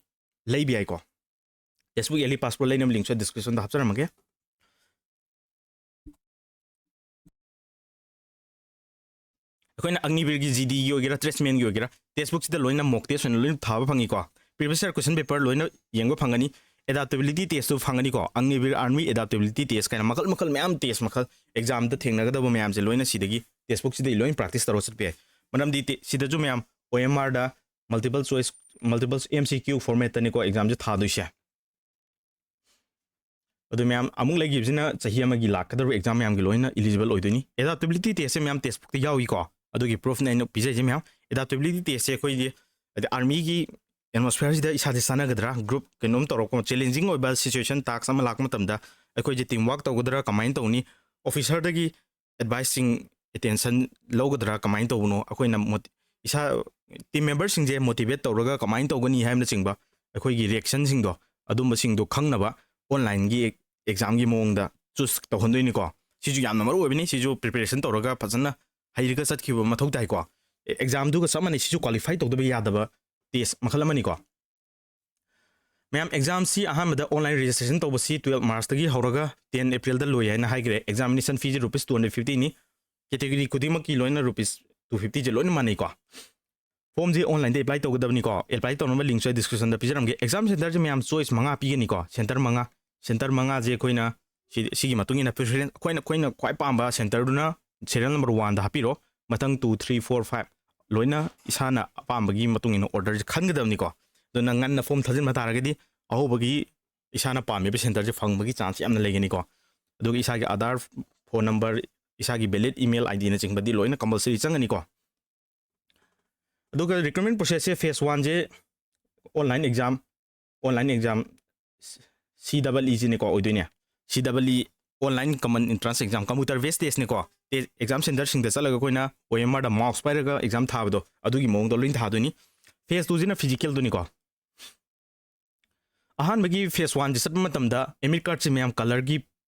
ꯂꯩꯕ ꯌꯥꯏꯀꯣ꯫ ꯇꯦꯛꯁꯕꯨꯛ ꯏꯌꯥꯔꯂꯤ ꯄꯥꯁ ꯄ꯭ꯔꯣ ꯂꯩꯅꯕ ꯂꯤꯡꯁꯨ ꯗꯤꯁꯀ꯭ꯔꯤꯞꯁꯟꯗ ꯍꯥꯞꯆꯔꯝꯃꯒꯦ꯫ ꯑꯩꯈꯣꯏꯅ ꯑꯒꯅꯤꯕꯤꯔꯒꯤ ꯖꯤꯗꯤꯒꯤ ꯑꯣꯏꯒꯦꯔꯥ, ꯇ꯭ꯔꯦꯗꯁꯃꯦꯟꯒꯤ ꯑꯣꯏꯒꯦꯔꯥ, ꯇꯦꯛꯁꯕꯨꯛꯁꯤꯗ ꯂꯣꯏꯅ ꯃꯣꯛ ꯇꯦꯁ ꯑꯣꯏꯅ ꯂꯣꯏꯅ ꯊꯥꯕ ꯐꯪꯉꯤꯀꯣ꯫ ꯄ꯭ꯔꯤꯚꯤꯌꯁ ꯏꯌꯔ ꯀꯣꯏꯁꯟ ꯄꯦꯄꯔ ꯂꯣꯏꯅ ꯌꯦꯡꯕ ꯐꯪꯒꯅꯤ꯫ ꯑꯦꯗꯥꯞꯇꯦꯕꯤꯂꯤꯇꯤ ꯇꯦꯁꯇꯨ ꯐꯪꯒꯅꯤꯀꯣ꯫ ꯑꯒꯅꯤꯕꯤꯔ ꯑꯥꯔꯃꯤ ꯑꯦꯗꯥꯞꯇꯦꯕꯤꯂꯤꯇꯤ ꯇꯦꯁ ꯀꯥꯏꯅ ꯃꯈꯜ ꯃꯈꯜ ꯃꯌꯥꯝ ꯇꯦꯁ ꯃꯈꯜ ꯑꯦꯛꯖꯥꯝꯗ ꯊꯦꯡꯅꯒꯗꯕ ꯃꯌꯥꯝꯁꯦ ꯂꯣꯏꯅ ꯁꯤꯗꯒꯤ ꯇꯦꯛꯁꯕꯨꯛꯁꯤꯗꯒꯤ ꯂꯣꯏꯅ ꯄ꯭ꯔꯥꯛꯇꯤꯁ ꯇꯧꯔꯒ ꯆꯠꯄ ꯌꯥꯏ꯫ ꯃꯔꯝꯗꯤ ꯇꯦ-, ꯁꯤꯗꯁꯨ ꯃꯌꯥꯝ ꯑꯣ ꯑꯦꯝ ꯑꯥꯔꯗ multiple choice, multiple M C Q ꯐꯣꯔꯃꯦꯠꯇꯅꯤꯀꯣ ꯑꯦꯛꯖꯥꯝꯁꯦ ꯊꯥꯗꯣꯏꯁꯦ꯫ ꯑꯗꯨ ꯃꯌꯥꯝ ꯑꯃꯨꯛ ꯂꯩꯈꯤꯕꯁꯤꯅ ꯆꯍꯤ ꯑꯃꯒꯤ ꯂꯥꯛꯀꯗꯧꯔꯤꯕ ꯑꯦꯛꯖꯥꯝ ꯃꯌꯥꯝꯒꯤ ꯂꯣꯏꯅ ꯏꯂꯤꯖꯤꯕꯜ ꯑꯣꯏꯗꯣꯏꯅꯤ꯫ ꯑꯦꯗꯥꯞꯇꯦꯕꯤꯂꯤꯇꯤ ꯇꯦꯁꯁꯦ ꯃꯌꯥꯝ ꯇꯦꯛꯁꯕꯨꯛꯇ ꯌꯥꯎꯏꯀꯣ꯫ ꯑꯗꯨꯒꯤ ꯄ꯭ꯔꯨꯐꯅꯦ ꯑꯩꯅ ꯄꯤꯖꯩꯁꯦ ꯃꯌꯥꯝ꯫ ꯑꯦꯗꯥꯞꯇꯦꯕꯤꯂꯤꯇꯤ ꯇꯦꯁꯁꯦ ꯑꯩꯈꯣꯏꯒꯤ, ꯍꯥꯏꯗꯤ ꯑꯥꯔꯃꯤꯒꯤ ꯑꯦꯠꯃꯣꯁꯐꯤꯌꯔꯁꯤꯗ ꯏꯁꯥꯁꯦ ꯆꯥꯟꯅꯒꯗ꯭ꯔꯥ, ꯒ꯭ꯔꯨꯞ ꯀꯩꯅꯣꯝ ꯇꯧꯔꯛꯄ, ꯆꯦꯂꯦꯟꯖꯤꯡ ꯑꯣꯏꯕ ꯁꯤꯆꯨꯋꯦꯁꯟ ꯇꯥꯛꯁ ꯑꯃ ꯂꯥꯛꯄ ꯃꯇꯝꯗ ꯑꯩꯈꯣꯏꯁꯦ ꯇꯤꯝ ꯋꯥꯔꯛ ꯇꯧꯒꯗ꯭ꯔꯥ, ꯀꯃꯥꯏꯅ ꯇꯧꯅꯤ, ꯑꯣꯐꯤꯁꯔꯗꯒꯤ ꯑꯦꯗꯚꯥꯏꯁꯁꯤꯡ, ꯑꯦꯇꯦꯟꯁꯟ ꯂꯧꯒꯗ꯭ꯔꯥ, ꯀꯃꯥꯏꯅ ꯇꯧꯕꯅꯣ, ꯑꯩꯈꯣꯏꯅ ꯃꯣꯠ-, ꯏꯁꯥ, ꯇꯤꯝ ꯃꯦꯝꯕꯔꯁꯤꯡꯁꯦ ꯃꯣꯇꯤꯚꯦꯠ ꯇꯧꯔꯒ ꯀꯃꯥꯏꯅ ꯇꯧꯒꯅꯤ ꯍꯥꯏꯕꯅꯆꯤꯡꯕ ꯑꯩꯈꯣꯏꯒꯤ ꯔꯤꯌꯦꯛꯁꯟꯁꯤꯡꯗꯣ, ꯑꯗꯨꯝꯕꯁꯤꯡꯗꯣ ꯈꯪꯅꯕ ꯑꯣꯟꯂꯥꯏꯟꯒꯤ ꯑꯦꯛꯖꯥꯝꯒꯤ ꯃꯑꯣꯡꯗ ꯆꯨꯁ ꯇꯧꯍꯟꯗꯣꯏꯅꯤꯀꯣ꯫ ꯁꯤꯁꯨ ꯌꯥꯝꯅ ꯃꯔꯨ ꯑꯣꯏꯕꯅꯤ꯫ ꯁꯤꯁꯨ ꯄ꯭ꯔꯤꯄꯦꯔꯦꯁꯟ ꯇꯧꯔꯒ ꯐꯖꯅ ꯍꯩꯔꯒ ꯆꯠꯈꯤꯕ ꯃꯊꯧ ꯇꯥꯏꯀꯣ꯫ ꯑꯦ-, ꯑꯦꯛꯖꯥꯝꯗꯨꯒ ꯆꯞ ꯃꯥꯟꯅꯩ꯫ ꯁꯤꯁꯨ ꯀ꯭ꯋꯥꯂꯤꯐꯥꯏ ꯇꯧꯗꯕ ꯌꯥꯗꯕ ꯇꯦꯁ ꯃꯈꯜ ꯑꯃꯅꯤꯀꯣ꯫ ꯃꯌꯥꯝ, ꯑꯦꯛꯖꯥꯝꯁꯤ ꯑꯍꯥꯟꯕꯗ ꯑꯣꯟꯂꯥꯏꯟ ꯔꯦꯖꯤꯁꯇ꯭ꯔꯦꯁꯟ ꯇꯧꯕꯁꯤ ꯇꯨꯌꯦꯜꯞ ꯃꯥꯔꯆꯇꯒꯤ ꯍꯧꯔꯒ ꯇꯦꯟ ꯑꯦꯄ꯭ꯔꯤꯜꯗ ꯂꯣꯏ ꯍꯥꯏꯅ ꯍꯥꯏꯈ꯭ꯔꯦ꯫ ꯑꯦꯛꯖꯥꯃꯤꯅꯦꯁꯟ ꯐꯤꯁꯤ ꯔꯨꯄꯤꯁ ꯇꯨ ꯍꯟꯗ꯭ꯔꯦꯠ ꯐꯤꯐꯇꯤꯅꯤ꯫ ꯀꯦꯇꯦꯒꯣꯔꯤ ꯈꯨꯗꯤꯡꯃꯛꯀꯤ ꯂꯣꯏꯅ ꯔꯨꯄꯤꯁ ꯇꯨ ꯐꯤꯐꯇꯤꯁꯦ ꯂꯣꯏꯅ ꯃꯥꯟꯅꯩꯀꯣ꯫ ꯐꯣꯝꯁꯤ ꯑꯣꯟꯂꯥꯏꯟꯗ ꯑꯦꯄ꯭ꯂꯥꯏ ꯇꯧꯒꯗꯕꯅꯤꯀꯣ꯫ ꯑꯦꯄ꯭ꯂꯥꯏ ꯇꯧꯅꯕ ꯂꯤꯡꯁꯨ ꯑꯩ ꯗꯤꯁꯀ꯭ꯔꯤꯞꯁꯟꯗ ꯄꯤꯖꯔꯝꯒꯦ꯫ ꯑꯦꯛꯖꯥꯝ ꯁꯦꯟꯇꯔꯁꯦ ꯃꯌꯥꯝ ꯆꯣꯏꯁ ꯃꯉꯥ ꯄꯤꯒꯅꯤꯀꯣ꯫ ꯁꯦꯟꯇꯔ ꯃꯉꯥ, ꯁꯦꯟꯇꯔ ꯃꯉꯥꯁꯦ ꯑꯩꯈꯣꯏꯅ ꯁꯤ-, ꯁꯤꯒꯤ ꯃꯇꯨꯡ ꯏꯟꯅ ꯄ꯭ꯔꯤꯐꯔꯦꯟꯁ, ꯑꯩꯈꯣꯏꯅ, ꯑꯩꯈꯣꯏꯅ ꯈ꯭ꯋꯥꯏ ꯄꯥꯝꯕ ꯁꯦꯟꯇꯔꯗꯨꯅ ꯁꯦꯔꯤꯌꯦꯜ ꯅꯝꯕꯔ ꯋꯥꯟꯗ ꯍꯥꯞꯄꯤꯔꯣ꯫ ꯃꯊꯪ ꯇꯨ, ꯊ꯭ꯔꯤ, ꯐꯣꯔ, ꯐꯥꯏꯚ, ꯂꯣꯏꯅ ꯏꯁꯥꯅ ꯑꯄꯥꯝꯕꯒꯤ ꯃꯇꯨꯡ ꯏꯟꯅ ꯑꯣꯔꯗꯔꯁꯦ ꯈꯟꯒꯗꯕꯅꯤꯀꯣ꯫ ꯑꯗꯨꯅ ꯉꯟꯅ ꯐꯣꯝ ꯊꯥꯖꯤꯟꯕ ꯇꯥꯔꯒꯗꯤ ꯑꯍꯧꯕꯒꯤ ꯏꯁꯥꯅ ꯄꯥꯝꯃꯤꯕ ꯁꯦꯟꯇꯔꯁꯦ ꯐꯪꯕꯒꯤ ꯆꯥꯟꯁ ꯌꯥꯝꯅ ꯂꯩꯒꯅꯤꯀꯣ꯫ ꯑꯗꯨꯒ ꯏꯁꯥꯒꯤ ꯑꯥꯙꯥꯔ, ꯐꯣꯟ ꯅꯝꯕꯔ, ꯏꯁꯥꯒꯤ ꯚꯦꯂꯤꯠ ꯏꯃꯦꯜ ꯑꯥꯏ ꯗꯤꯅꯆꯤꯡꯕꯗꯤ ꯂꯣꯏꯅ ꯀꯝꯄꯜꯁꯔꯤ ꯆꯪꯒꯅꯤꯀꯣ꯫ ꯑꯗꯨꯒ ꯔꯤꯀ꯭ꯔꯨꯠꯃꯦꯟ ꯄ꯭ꯔꯣꯁꯦꯁꯁꯦ ꯐꯦꯁ ꯋꯥꯟꯁꯦ online exam, online exam C double ꯏꯁꯤꯅꯦꯀꯣ ꯑꯣꯏꯗꯣꯏꯅꯦ꯫ C double E, online common entrance exam, computer based ꯇꯦꯁꯅꯦꯀꯣ꯫ ꯑꯦꯛꯖꯥꯝ ꯁꯦꯟꯇꯔꯁꯤꯡꯗ ꯆꯠꯂꯒ ꯑꯩꯈꯣꯏꯅ ꯑꯣ ꯑꯦꯝ ꯑꯥꯔꯗ ꯃꯥꯎꯁ ꯄꯥꯏꯔꯒ ꯑꯦꯛꯖꯥꯝ ꯊꯥꯕꯗꯣ, ꯑꯗꯨꯒꯤ ꯃꯑꯣꯡꯗ ꯂꯣꯏꯅ ꯊꯥꯗꯣꯏꯅꯤ꯫ ꯐꯦꯁ ꯇꯨꯁꯤꯅ ꯐꯤꯖꯤꯀꯦꯜꯗꯨꯅꯤꯀꯣ꯫ ꯑꯍꯥꯟꯕꯒꯤ ꯐꯦꯁ ꯋꯥꯟꯁꯦ ꯆꯠꯄ ꯃꯇꯝꯗ ꯑꯦꯗꯃꯤꯠ ꯀꯥꯔꯗꯁꯦ ꯃꯌꯥꯝ ꯀꯂꯔꯒꯤ,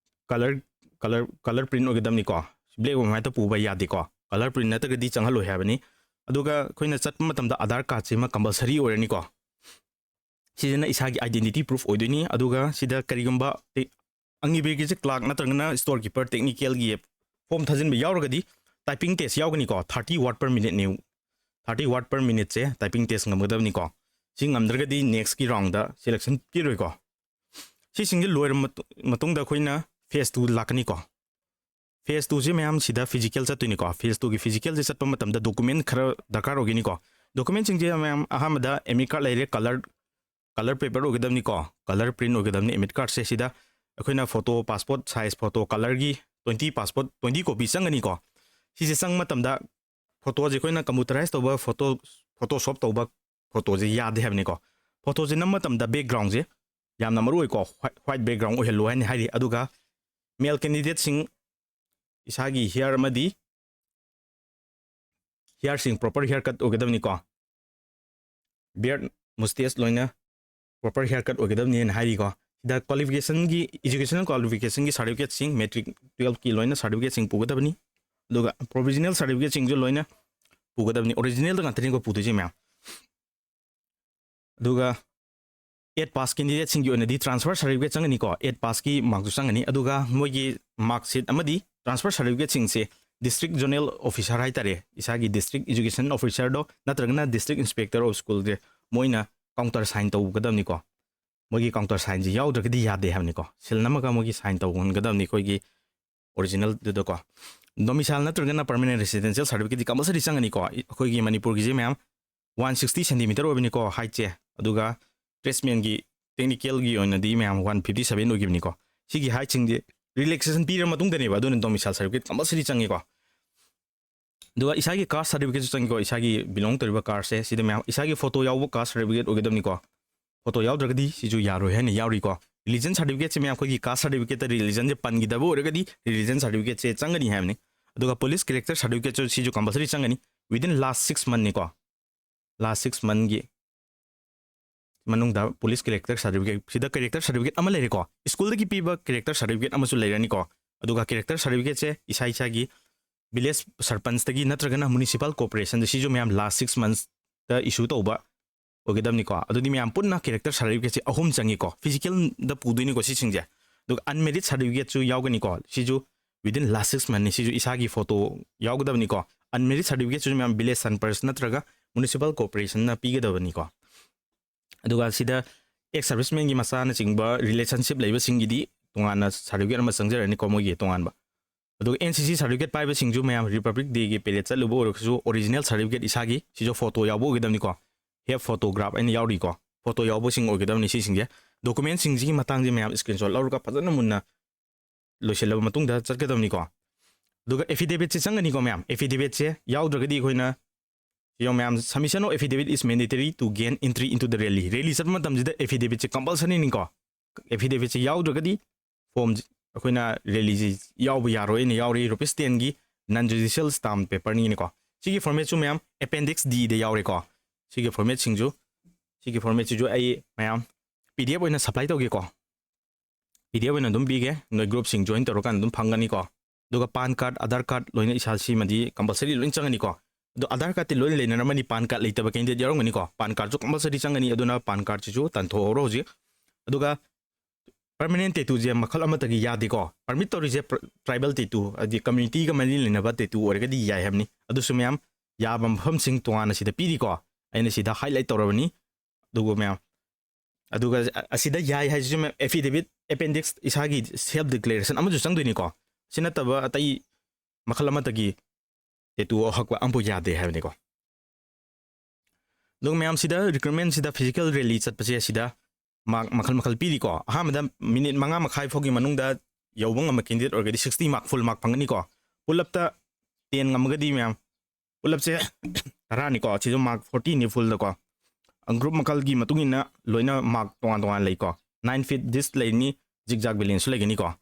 ꯀꯂꯔ, ꯀꯂꯔ, ꯀꯂꯔ ꯄ꯭ꯔꯤꯟ ꯑꯣꯏꯒꯗꯕꯅꯤꯀꯣ꯫ ꯕ꯭ꯂꯦꯛ ꯑꯣꯏꯕ ꯍꯦꯛꯇ ꯄꯨꯕ ꯌꯥꯗꯦꯀꯣ꯫ ꯀꯂꯔ ꯄ꯭ꯔꯤꯟ ꯅꯠꯇ꯭ꯔꯒꯗꯤ ꯆꯪꯍꯜꯂꯣꯏ ꯍꯥꯏꯕꯅꯤ꯫ ꯑꯗꯨꯒ ꯑꯩꯈꯣꯏꯅ ꯆꯠꯄ ꯃꯇꯝꯗ ꯑꯥꯙꯥꯔ ꯀꯥꯔꯗꯁꯤꯃ ꯀꯝꯄꯜꯁꯔꯤ ꯑꯣꯏꯔꯅꯤꯀꯣ꯫ ꯁꯤꯁꯤꯅ ꯏꯁꯥꯒꯤ ꯑꯥꯏꯗꯦꯟꯇꯤꯇꯤ ꯄ꯭ꯔꯨꯐ ꯑꯣꯏꯗꯣꯏꯅꯤ꯫ ꯑꯗꯨꯒ ꯁꯤꯗ ꯀꯔꯤꯒꯨꯝꯕ ꯇꯦ-, ꯑꯒꯅꯤꯕꯤꯔꯒꯤꯁꯦ ꯀ꯭ꯂꯥꯔꯛ ꯅꯠꯇ꯭ꯔꯒꯅ ꯁ꯭ꯇꯣꯔ ꯀꯤꯄꯔ ꯇꯦꯛꯅꯤꯀꯦꯜꯒꯤ ꯐꯣꯝ ꯊꯥꯖꯤꯟꯕ ꯌꯥꯎꯔꯒꯗꯤ ꯇꯥꯏꯄꯤꯡ ꯇꯦꯁ ꯌꯥꯎꯒꯅꯤꯀꯣ꯫ ꯊꯥꯔꯇꯤ ꯋꯥꯔꯗ ꯄꯔ ꯃꯤꯅꯤꯠꯅꯤ꯫ ꯊꯥꯔꯇꯤ ꯋꯥꯔꯗ ꯄꯔ ꯃꯤꯅꯤꯠꯁꯦ ꯇꯥꯏꯄꯤꯡ ꯇꯦꯁ ꯉꯝꯒꯗꯕꯅꯤꯀꯣ꯫ ꯁꯤ ꯉꯝꯗ꯭ꯔꯒꯗꯤ ꯅꯦꯛꯁꯀꯤ ꯔꯥꯎꯟꯗ ꯁꯦꯂꯦꯛꯁꯟ ꯄꯤꯔꯣꯏꯀꯣ꯫ ꯁꯤꯁꯤꯡꯁꯦ ꯂꯣꯏꯔꯕ ꯃꯇꯨ-, ꯃꯇꯨꯡꯗ ꯑꯩꯈꯣꯏꯅ ꯐꯦꯁ ꯇꯨ ꯂꯥꯛꯀꯅꯤꯀꯣ꯫ ꯐꯦꯁ ꯇꯨꯁꯦ ꯃꯌꯥꯝ ꯁꯤꯗ ꯐꯤꯖꯤꯀꯦꯜ ꯆꯠꯇꯣꯏꯅꯤꯀꯣ꯫ ꯐꯦꯁ ꯇꯨꯒꯤ ꯐꯤꯖꯤꯀꯦꯜꯁꯦ ꯆꯠꯄ ꯃꯇꯝꯗ ꯗꯣꯀꯨꯃꯦꯟ ꯈꯔ ꯗꯔꯀꯥꯔ ꯑꯣꯏꯒꯅꯤꯀꯣ꯫ ꯗꯣꯀꯨꯃꯦꯟꯁꯤꯡꯁꯦ ꯃꯌꯥꯝ ꯑꯍꯥꯟꯕꯗ ꯑꯦꯗꯃꯤꯠ ꯀꯥꯔꯗ ꯂꯩꯔꯦ, ꯀꯂꯔ, ꯀꯂꯔ ꯄꯦꯄꯔ ꯑꯣꯏꯒꯗꯕꯅꯤꯀꯣ, ꯀꯂꯔ ꯄ꯭ꯔꯤꯟ ꯑꯣꯏꯒꯗꯕꯅꯤ ꯑꯦꯗꯃꯤꯠ ꯀꯥꯔꯗꯁꯦ꯫ ꯁꯤꯗ ꯑꯩꯈꯣꯏꯅ ꯐꯣꯇꯣ, ꯄꯥꯁꯄꯣꯔꯠ ꯁꯥꯏꯖ ꯐꯣꯇꯣ, ꯀꯂꯔꯒꯤ ꯇ꯭ꯋꯦꯟꯇꯤ, ꯄꯥꯁꯄꯣꯔꯠ ꯇ꯭ꯋꯦꯟꯇꯤ ꯀꯣꯄꯤ ꯆꯪꯒꯅꯤꯀꯣ꯫ ꯁꯤꯁꯦ ꯆꯪꯕ ꯃꯇꯝꯗ ꯐꯣꯇꯣꯁꯦ ꯑꯩꯈꯣꯏꯅ ꯀꯝꯄ꯭ꯌꯨꯇꯔꯥꯏꯁ ꯇꯧꯕ ꯐꯣꯇꯣ, ꯐꯣꯇꯣꯁꯣꯞ ꯇꯧꯕ ꯐꯣꯇꯣꯁꯦ ꯌꯥꯗꯦ ꯍꯥꯏꯕꯅꯤꯀꯣ꯫ ꯐꯣꯇꯣꯁꯦ ꯅꯝꯕ ꯃꯇꯝꯗ ꯕꯦꯛꯒ꯭ꯔꯥꯎꯟꯁꯦ ꯌꯥꯝꯅ ꯃꯔꯨ ꯑꯣꯏꯀꯣ, ꯋꯥꯏꯠ, ꯋꯥꯏꯠ ꯕꯦꯛꯒ꯭ꯔꯥꯎꯟ ꯑꯣꯏꯍꯜꯂꯨ ꯍꯥꯏꯅ ꯍꯥꯏꯔꯤ꯫ ꯑꯗꯨꯒ ꯃꯦꯜ ꯀꯦꯟꯗꯤꯗꯦꯠꯁꯤꯡ ꯏꯁꯥꯒꯤ ꯍꯤꯌꯥꯔ ꯑꯃꯗꯤ ꯍꯤꯌꯥꯔꯁꯤꯡ ꯄ꯭ꯔꯣꯄꯔ ꯍꯤꯌꯥꯔ ꯀꯠ ꯑꯣꯏꯒꯗꯕꯅꯤꯀꯣ꯫ ꯕꯤꯌꯔꯗ, ꯃꯨꯁꯇꯦꯁ ꯂꯣꯏꯅ ꯄ꯭ꯔꯣꯄꯔ ꯍꯤꯌꯥꯔ ꯀꯠ ꯑꯣꯏꯒꯗꯕꯅꯤꯅ ꯍꯥꯏꯔꯤꯀꯣ꯫ ꯁꯤꯗ ꯀ꯭ꯋꯥꯂꯤꯐꯤꯀꯦꯁꯟꯒꯤ, ꯏꯖꯨꯀꯦꯁꯅꯦꯜ ꯀ꯭ꯋꯥꯂꯤꯐꯤꯀꯦꯁꯟꯒꯤ ꯁꯥꯔꯇꯤꯐꯤꯀꯦꯠꯁꯤꯡ, ꯃꯦꯇ꯭ꯔꯤꯛ, ꯇꯨꯌꯦꯜꯐꯀꯤ ꯂꯣꯏꯅ ꯁꯥꯔꯇꯤꯐꯤꯀꯦꯠꯁꯤꯡ ꯄꯨꯒꯗꯕꯅꯤ꯫ ꯑꯗꯨꯒ ꯄ꯭ꯔꯣꯕꯤꯖꯅꯦꯜ ꯁꯥꯔꯇꯤꯐꯤꯀꯦꯠꯁꯤꯡꯁꯨ ꯂꯣꯏꯅ ꯄꯨꯒꯗꯕꯅꯤ꯫ ꯑꯣꯔꯤꯖꯤꯅꯦꯜꯗ ꯉꯥꯛꯇꯅꯤꯀꯣ ꯄꯨꯗꯣꯏꯁꯦ ꯃꯌꯥꯝ꯫ ꯑꯗꯨꯒ ꯑꯦꯠ ꯄꯥꯁ ꯀꯦꯟꯗꯤꯗꯦꯠꯁꯤꯡꯒꯤ ꯑꯣꯏꯅꯗꯤ ꯇ꯭ꯔꯥꯟꯁꯐꯔ ꯁꯥꯔꯇꯤꯐꯤꯀꯦꯠ ꯆꯪꯒꯅꯤꯀꯣ꯫ ꯑꯦꯠ ꯄꯥꯁꯀꯤ ꯃꯥꯔꯛꯁꯨ ꯆꯪꯒꯅꯤ꯫ ꯑꯗꯨꯒ ꯃꯣꯏꯒꯤ ꯃꯥꯔꯛꯁꯤꯠ ꯑꯃꯗꯤ ꯇ꯭ꯔꯥꯟꯁꯐꯔ ꯁꯥꯔꯇꯤꯐꯤꯀꯦꯠꯁꯤꯡꯁꯦ ꯗꯤꯁꯇ꯭ꯔꯤꯛ ꯖꯣꯅꯦꯜ ꯑꯣꯐꯤꯁꯥꯔ ꯍꯥꯏꯇꯥꯔꯦ, ꯏꯁꯥꯒꯤ ꯗꯤꯁꯇ꯭ꯔꯤꯛ ꯏꯖꯨꯀꯦꯁꯟ ꯑꯣꯐꯤꯁꯥꯔꯗꯣ ꯅꯠꯇ꯭ꯔꯒꯅ ꯗꯤꯁꯇ꯭ꯔꯤꯛ ꯏꯟꯁꯄꯦꯛꯇꯔ ꯑꯣꯐ ꯁ꯭ꯀꯨꯜꯁꯦ, ꯃꯣꯏꯅ ꯀꯥꯎꯟꯇꯔ ꯁꯥꯏꯟ ꯇꯧꯒꯗꯕꯅꯤꯀꯣ꯫ ꯃꯣꯏꯒꯤ ꯀꯥꯎꯟꯇꯔ ꯁꯥꯏꯟꯁꯦ ꯌꯥꯎꯗ꯭ꯔꯒꯗꯤ ꯌꯥꯗꯦ ꯍꯥꯏꯕꯅꯤꯀꯣ꯫ ꯁꯤꯜ ꯅꯝꯃꯒ ꯃꯣꯏꯒꯤ ꯁꯥꯏꯟ ꯇꯧꯍꯟꯒꯗꯕꯅꯤ ꯑꯩꯈꯣꯏꯒꯤ ꯑꯣꯔꯤꯖꯤꯅꯦꯜꯗꯨꯗꯀꯣ꯫ Domicile ꯅꯠꯇ꯭ꯔꯒꯅ permanent residential certificate ꯗꯤ compulsory ꯆꯪꯒꯅꯤꯀꯣ꯫ ꯑꯩꯈꯣꯏꯒꯤ ꯃꯅꯤꯄꯨꯔꯒꯤꯁꯦ ꯃꯌꯥꯝ one sixty centimeter ꯑꯣꯏꯕꯅꯤꯀꯣ, height ꯁꯦ꯫ ꯑꯗꯨꯒ tradesman ꯒꯤ, technical ꯒꯤ ꯑꯣꯏꯅꯗꯤ ꯃꯌꯥꯝ one fifty seven ꯑꯣꯏꯈꯤꯕꯅꯤꯀꯣ꯫ ꯁꯤꯒꯤ height ꯁꯤꯡꯁꯦ relaxation ꯄꯤꯔ ꯃꯇꯨꯡꯗꯅꯦꯕ, ꯑꯗꯨꯅ domicile certificate compulsory ꯆꯪꯉꯤꯀꯣ꯫ ꯑꯗꯨꯒ ꯏꯁꯥꯒꯤ caste certificate ꯁꯨ ꯆꯪꯉꯤꯀꯣ, ꯏꯁꯥꯒꯤ belong ꯇꯧꯔꯤꯕ caste ꯁꯦ꯫ ꯁꯤꯗ ꯃꯌꯥꯝ ꯏꯁꯥꯒꯤ photo ꯌꯥꯎꯕ caste certificate ꯑꯣꯏꯒꯗꯕꯅꯤꯀꯣ꯫ Photo ꯌꯥꯎꯗ꯭ꯔꯒꯗꯤ ꯁꯤꯁꯨ ꯌꯥꯔꯣꯏ ꯍꯥꯏꯅ ꯌꯥꯎꯔꯤꯀꯣ꯫ Religion certificate ꯁꯦ ꯃꯌꯥꯝ ꯑꯩꯈꯣꯏꯒꯤ caste certificate ꯇ religion ꯁꯦ ꯄꯟꯈꯤꯗꯕ ꯑꯣꯏꯔꯒꯗꯤ religion certificate ꯁꯦ ꯆꯪꯒꯅꯤ ꯍꯥꯏꯕꯅꯤ꯫ ꯑꯗꯨꯒ police character certificate ꯁꯨ, ꯁꯤꯁꯨ compulsory ꯆꯪꯒꯅꯤ within last six month ꯅꯤꯀꯣ꯫ Last six month ꯒꯤ ꯃꯅꯨꯡꯗ police character certificate, ꯁꯤꯗ character certificate ꯑꯃ ꯂꯩꯔꯦꯀꯣ, school ꯗꯒꯤ ꯄꯤꯕ character certificate ꯑꯃꯁꯨ ꯂꯩꯔꯅꯤꯀꯣ꯫ ꯑꯗꯨꯒ character certificate ꯁꯦ ꯏꯁꯥ ꯏꯁꯥꯒꯤ village ꯁꯔꯄꯟꯁꯇꯒꯤ ꯅꯠꯇ꯭ꯔꯒꯅ municipal corporation ꯗ, ꯁꯤꯁꯨ ꯃꯌꯥꯝ last six months ꯇ issue ꯇꯧꯕ ꯑꯣꯏꯒꯗꯕꯅꯤꯀꯣ꯫ ꯑꯗꯨꯗꯤ ꯃꯌꯥꯝ ꯄꯨꯟꯅ character certificate ꯁꯦ ꯑꯍꯨꯝ ꯆꯪꯉꯤꯀꯣ, physical ꯗ ꯄꯨꯗꯣꯏꯅꯤꯀꯣ ꯁꯤꯁꯤꯡꯁꯦ꯫ ꯑꯗꯨꯒ unmarried certificate ꯁꯨ ꯌꯥꯎꯒꯅꯤꯀꯣ, ꯁꯤꯁꯨ within last six month ꯅꯤ꯫ ꯁꯤꯁꯨ ꯏꯁꯥꯒꯤ photo ꯌꯥꯎꯒꯗꯕꯅꯤꯀꯣ꯫ Unmarried certificate ꯁꯤꯁꯨ ꯃꯌꯥꯝ village ꯁꯔꯄꯟꯁ ꯅꯠꯇ꯭ꯔꯒ municipal corporation ꯅ ꯄꯤꯒꯗꯕꯅꯤꯀꯣ꯫ ꯑꯗꯨꯒ ꯁꯤꯗ ex serviceman ꯒꯤ ꯃꯆꯥꯅꯆꯤꯡꯕ relationship ꯂꯩꯕꯁꯤꯡꯒꯤꯗꯤ ꯇꯣꯉꯥꯟꯅ certificate ꯑꯃ ꯆꯪꯖꯔꯅꯤꯀꯣ, ꯃꯣꯏꯒꯤ ꯇꯣꯉꯥꯟꯕ꯫ ꯑꯗꯨꯒ N C C certificate ꯄꯥꯏꯕꯁꯤꯡꯁꯨ ꯃꯌꯥꯝ Republic Day ꯒꯤ parade ꯆꯠꯂꯨꯕ ꯑꯣꯏꯔꯒꯁꯨ original certificate ꯏꯁꯥꯒꯤ, ꯁꯤꯁꯨ photo ꯌꯥꯎꯕ ꯑꯣꯏꯒꯗꯕꯅꯤꯀꯣ꯫ Half photograph ꯑꯩꯅ ꯌꯥꯎꯔꯤꯀꯣ, photo ꯌꯥꯎꯕꯁꯤꯡ ꯑꯣꯏꯒꯗꯕꯅꯤ ꯁꯤꯁꯤꯡꯁꯦ꯫ Document ꯁꯤꯡꯁꯤꯒꯤ ꯃꯇꯥꯡꯁꯦ ꯃꯌꯥꯝ screenshot ꯂꯧꯔꯒ ꯐꯖꯅ ꯃꯨꯟꯅ ꯂꯣꯏꯁꯤꯜꯂꯕ ꯃꯇꯨꯡꯗ ꯆꯠꯀꯗꯕꯅꯤꯀꯣ꯫ ꯑꯗꯨꯒ affidavit ꯁꯦ ꯆꯪꯒꯅꯤꯀꯣ ꯃꯌꯥꯝ꯫ Affidavit ꯁꯦ ꯌꯥꯎꯗ꯭ꯔꯒꯗꯤ ꯑꯩꯈꯣꯏꯅ, ꯌꯦꯡꯉꯣ ꯃꯌꯥꯝ, submission of affidavit is mandatory to gain entry into the rally. Rally ꯆꯠꯄ ꯃꯇꯝꯁꯤꯗ affidavit ꯁꯦ compulsory ꯅꯤꯀꯣ꯫ Affidavit ꯁꯦ ꯌꯥꯎꯗ꯭ꯔꯒꯗꯤ form ꯑꯩꯈꯣꯏꯅ rally ꯁꯤ ꯌꯥꯎꯕ ꯌꯥꯔꯣꯏꯅ ꯌꯥꯎꯔꯤ꯫ Rupees ten ꯒꯤ non judicial stamp paper ꯅꯤꯅꯀꯣ꯫ ꯁꯤꯒꯤ format ꯁꯨ ꯃꯌꯥꯝ Appendix D ꯗ ꯌꯥꯎꯔꯦꯀꯣ꯫ ꯁꯤꯒꯤ format ꯁꯤꯡꯁꯨ, ꯁꯤꯒꯤ format ꯁꯤꯁꯨ ꯑꯩ ꯃꯌꯥꯝ P D F ꯑꯣꯏꯅ supply ꯇꯧꯒꯦꯀꯣ꯫ P D F ꯑꯣꯏꯅ ꯑꯗꯨꯝ ꯄꯤꯒꯦ, ꯅꯣꯏ group ꯁꯤꯡ join ꯇꯧꯔꯀꯥꯟꯗ ꯑꯗꯨꯝ ꯐꯪꯒꯅꯤꯀꯣ꯫ ꯑꯗꯨꯒ PAN card, Aadhaar card ꯂꯣꯏꯅ ꯏꯁꯥ ꯁꯤꯃꯗꯤ compulsory ꯂꯣꯏꯅ ꯆꯪꯒꯅꯤꯀꯣ꯫ ꯑꯗꯣ Aadhaar card ꯇꯤ ꯂꯣꯏꯅ ꯂꯩꯅꯔꯝꯃꯅꯤ, PAN card ꯂꯩꯇꯕ candidate ꯌꯥꯎꯔꯝꯒꯅꯤꯀꯣ꯫ PAN card ꯁꯨ compulsory ꯆꯪꯒꯅꯤ, ꯑꯗꯨꯅ PAN card ꯁꯤꯁꯨ ꯇꯥꯟꯊꯣꯛꯍꯧꯔꯣ ꯍꯧꯖꯤꯛ꯫ ꯑꯗꯨꯒ permanent tattoo ꯁꯦ ꯃꯈꯜ ꯑꯃꯠꯇꯒꯤ ꯌꯥꯗꯦꯀꯣ꯫ Permit ꯇꯧꯔꯤꯁꯦ pr-, tribal tattoo, ꯍꯥꯏꯗꯤ community ꯒ ꯃꯔꯤ ꯂꯩꯅꯕ tattoo ꯑꯣꯏꯔꯒꯗꯤ ꯌꯥꯏ ꯍꯥꯏꯕꯅꯤ꯫ ꯑꯗꯨꯁꯨ ꯃꯌꯥꯝ ꯌꯥꯕ ꯃꯐꯝꯁꯤꯡ ꯇꯣꯉꯥꯟꯅ ꯁꯤꯗ ꯄꯤꯔꯤꯀꯣ꯫ ꯑꯩꯅ ꯁꯤꯗ highlight ꯇꯧꯔꯕꯅꯤ꯫ ꯑꯗꯨꯒ ꯃꯌꯥꯝ, ꯑꯗꯨꯒ ꯑ-, ꯑꯁꯤꯗ ꯌꯥꯏ ꯍꯥꯏꯁꯤꯁꯨ ꯃꯌꯥꯝ affidavit, appendix, ꯏꯁꯥꯒꯤ self declaration ꯑꯃꯁꯨ ꯆꯪꯗꯣꯏꯅꯤꯀꯣ꯫ ꯁꯤ ꯅꯠꯇꯕ ꯑꯇꯩ ꯃꯈꯜ ꯑꯃꯠꯇꯒꯤ ꯇꯦꯇꯨ ꯍꯛꯄ ꯑꯃꯐꯥꯎ ꯌꯥꯗꯦ ꯍꯥꯏꯕꯅꯤꯀꯣ꯫ ꯑꯗꯨꯒ ꯃꯌꯥꯝꯁꯤꯗ ꯔꯤꯀ꯭ꯔꯨꯠꯃꯦꯟꯁꯤꯗ ꯐꯤꯖꯤꯀꯦꯜ ꯔꯦꯂꯤ ꯆꯠꯄꯁꯦ ꯁꯤꯗ ꯃꯥꯔꯛ ꯃꯈꯜ ꯃꯈꯜ ꯄꯤꯔꯤꯀꯣ꯫ ꯑꯍꯥꯟꯕꯗ ꯃꯤꯅꯤꯠ ꯃꯉꯥ ꯃꯈꯥꯏ ꯐꯥꯎꯒꯤ ꯃꯅꯨꯡꯗ ꯌꯧꯕ ꯉꯝꯕ ꯀꯦꯟꯗꯤꯗꯦꯠ ꯑꯣꯏꯔꯒꯗꯤ ꯁꯤꯛꯁꯇꯤ ꯃꯥꯔꯛ, ꯐꯨꯜ ꯃꯥꯔꯛ ꯐꯪꯒꯅꯤꯀꯣ꯫ ꯄꯨꯂꯞꯇ ꯇꯦꯟ ꯉꯝꯃꯒꯗꯤ ꯃꯌꯥꯝ, ꯄꯨꯂꯞꯁꯦ ꯇꯔꯥꯅꯤꯀꯣ, ꯁꯤꯁꯨ ꯃꯥꯔꯛ ꯐꯣꯔꯇꯤꯅꯤ ꯐꯨꯜꯗꯀꯣ꯫ ꯒ꯭ꯔꯨꯞ ꯃꯈꯜꯒꯤ ꯃꯇꯨꯡ ꯏꯟꯅ ꯂꯣꯏꯅ ꯃꯥꯔꯛ ꯇꯣꯉꯥꯟ ꯇꯣꯉꯥꯟ ꯂꯩꯀꯣ꯫ ꯅꯥꯏꯟ ꯐꯤꯠ ꯗꯤꯁ ꯂꯩꯅꯤ, ꯖꯤꯛꯖꯥꯛ ꯕꯦꯂꯦꯟꯁꯁꯨ ꯂꯩꯒꯅꯤꯀꯣ꯫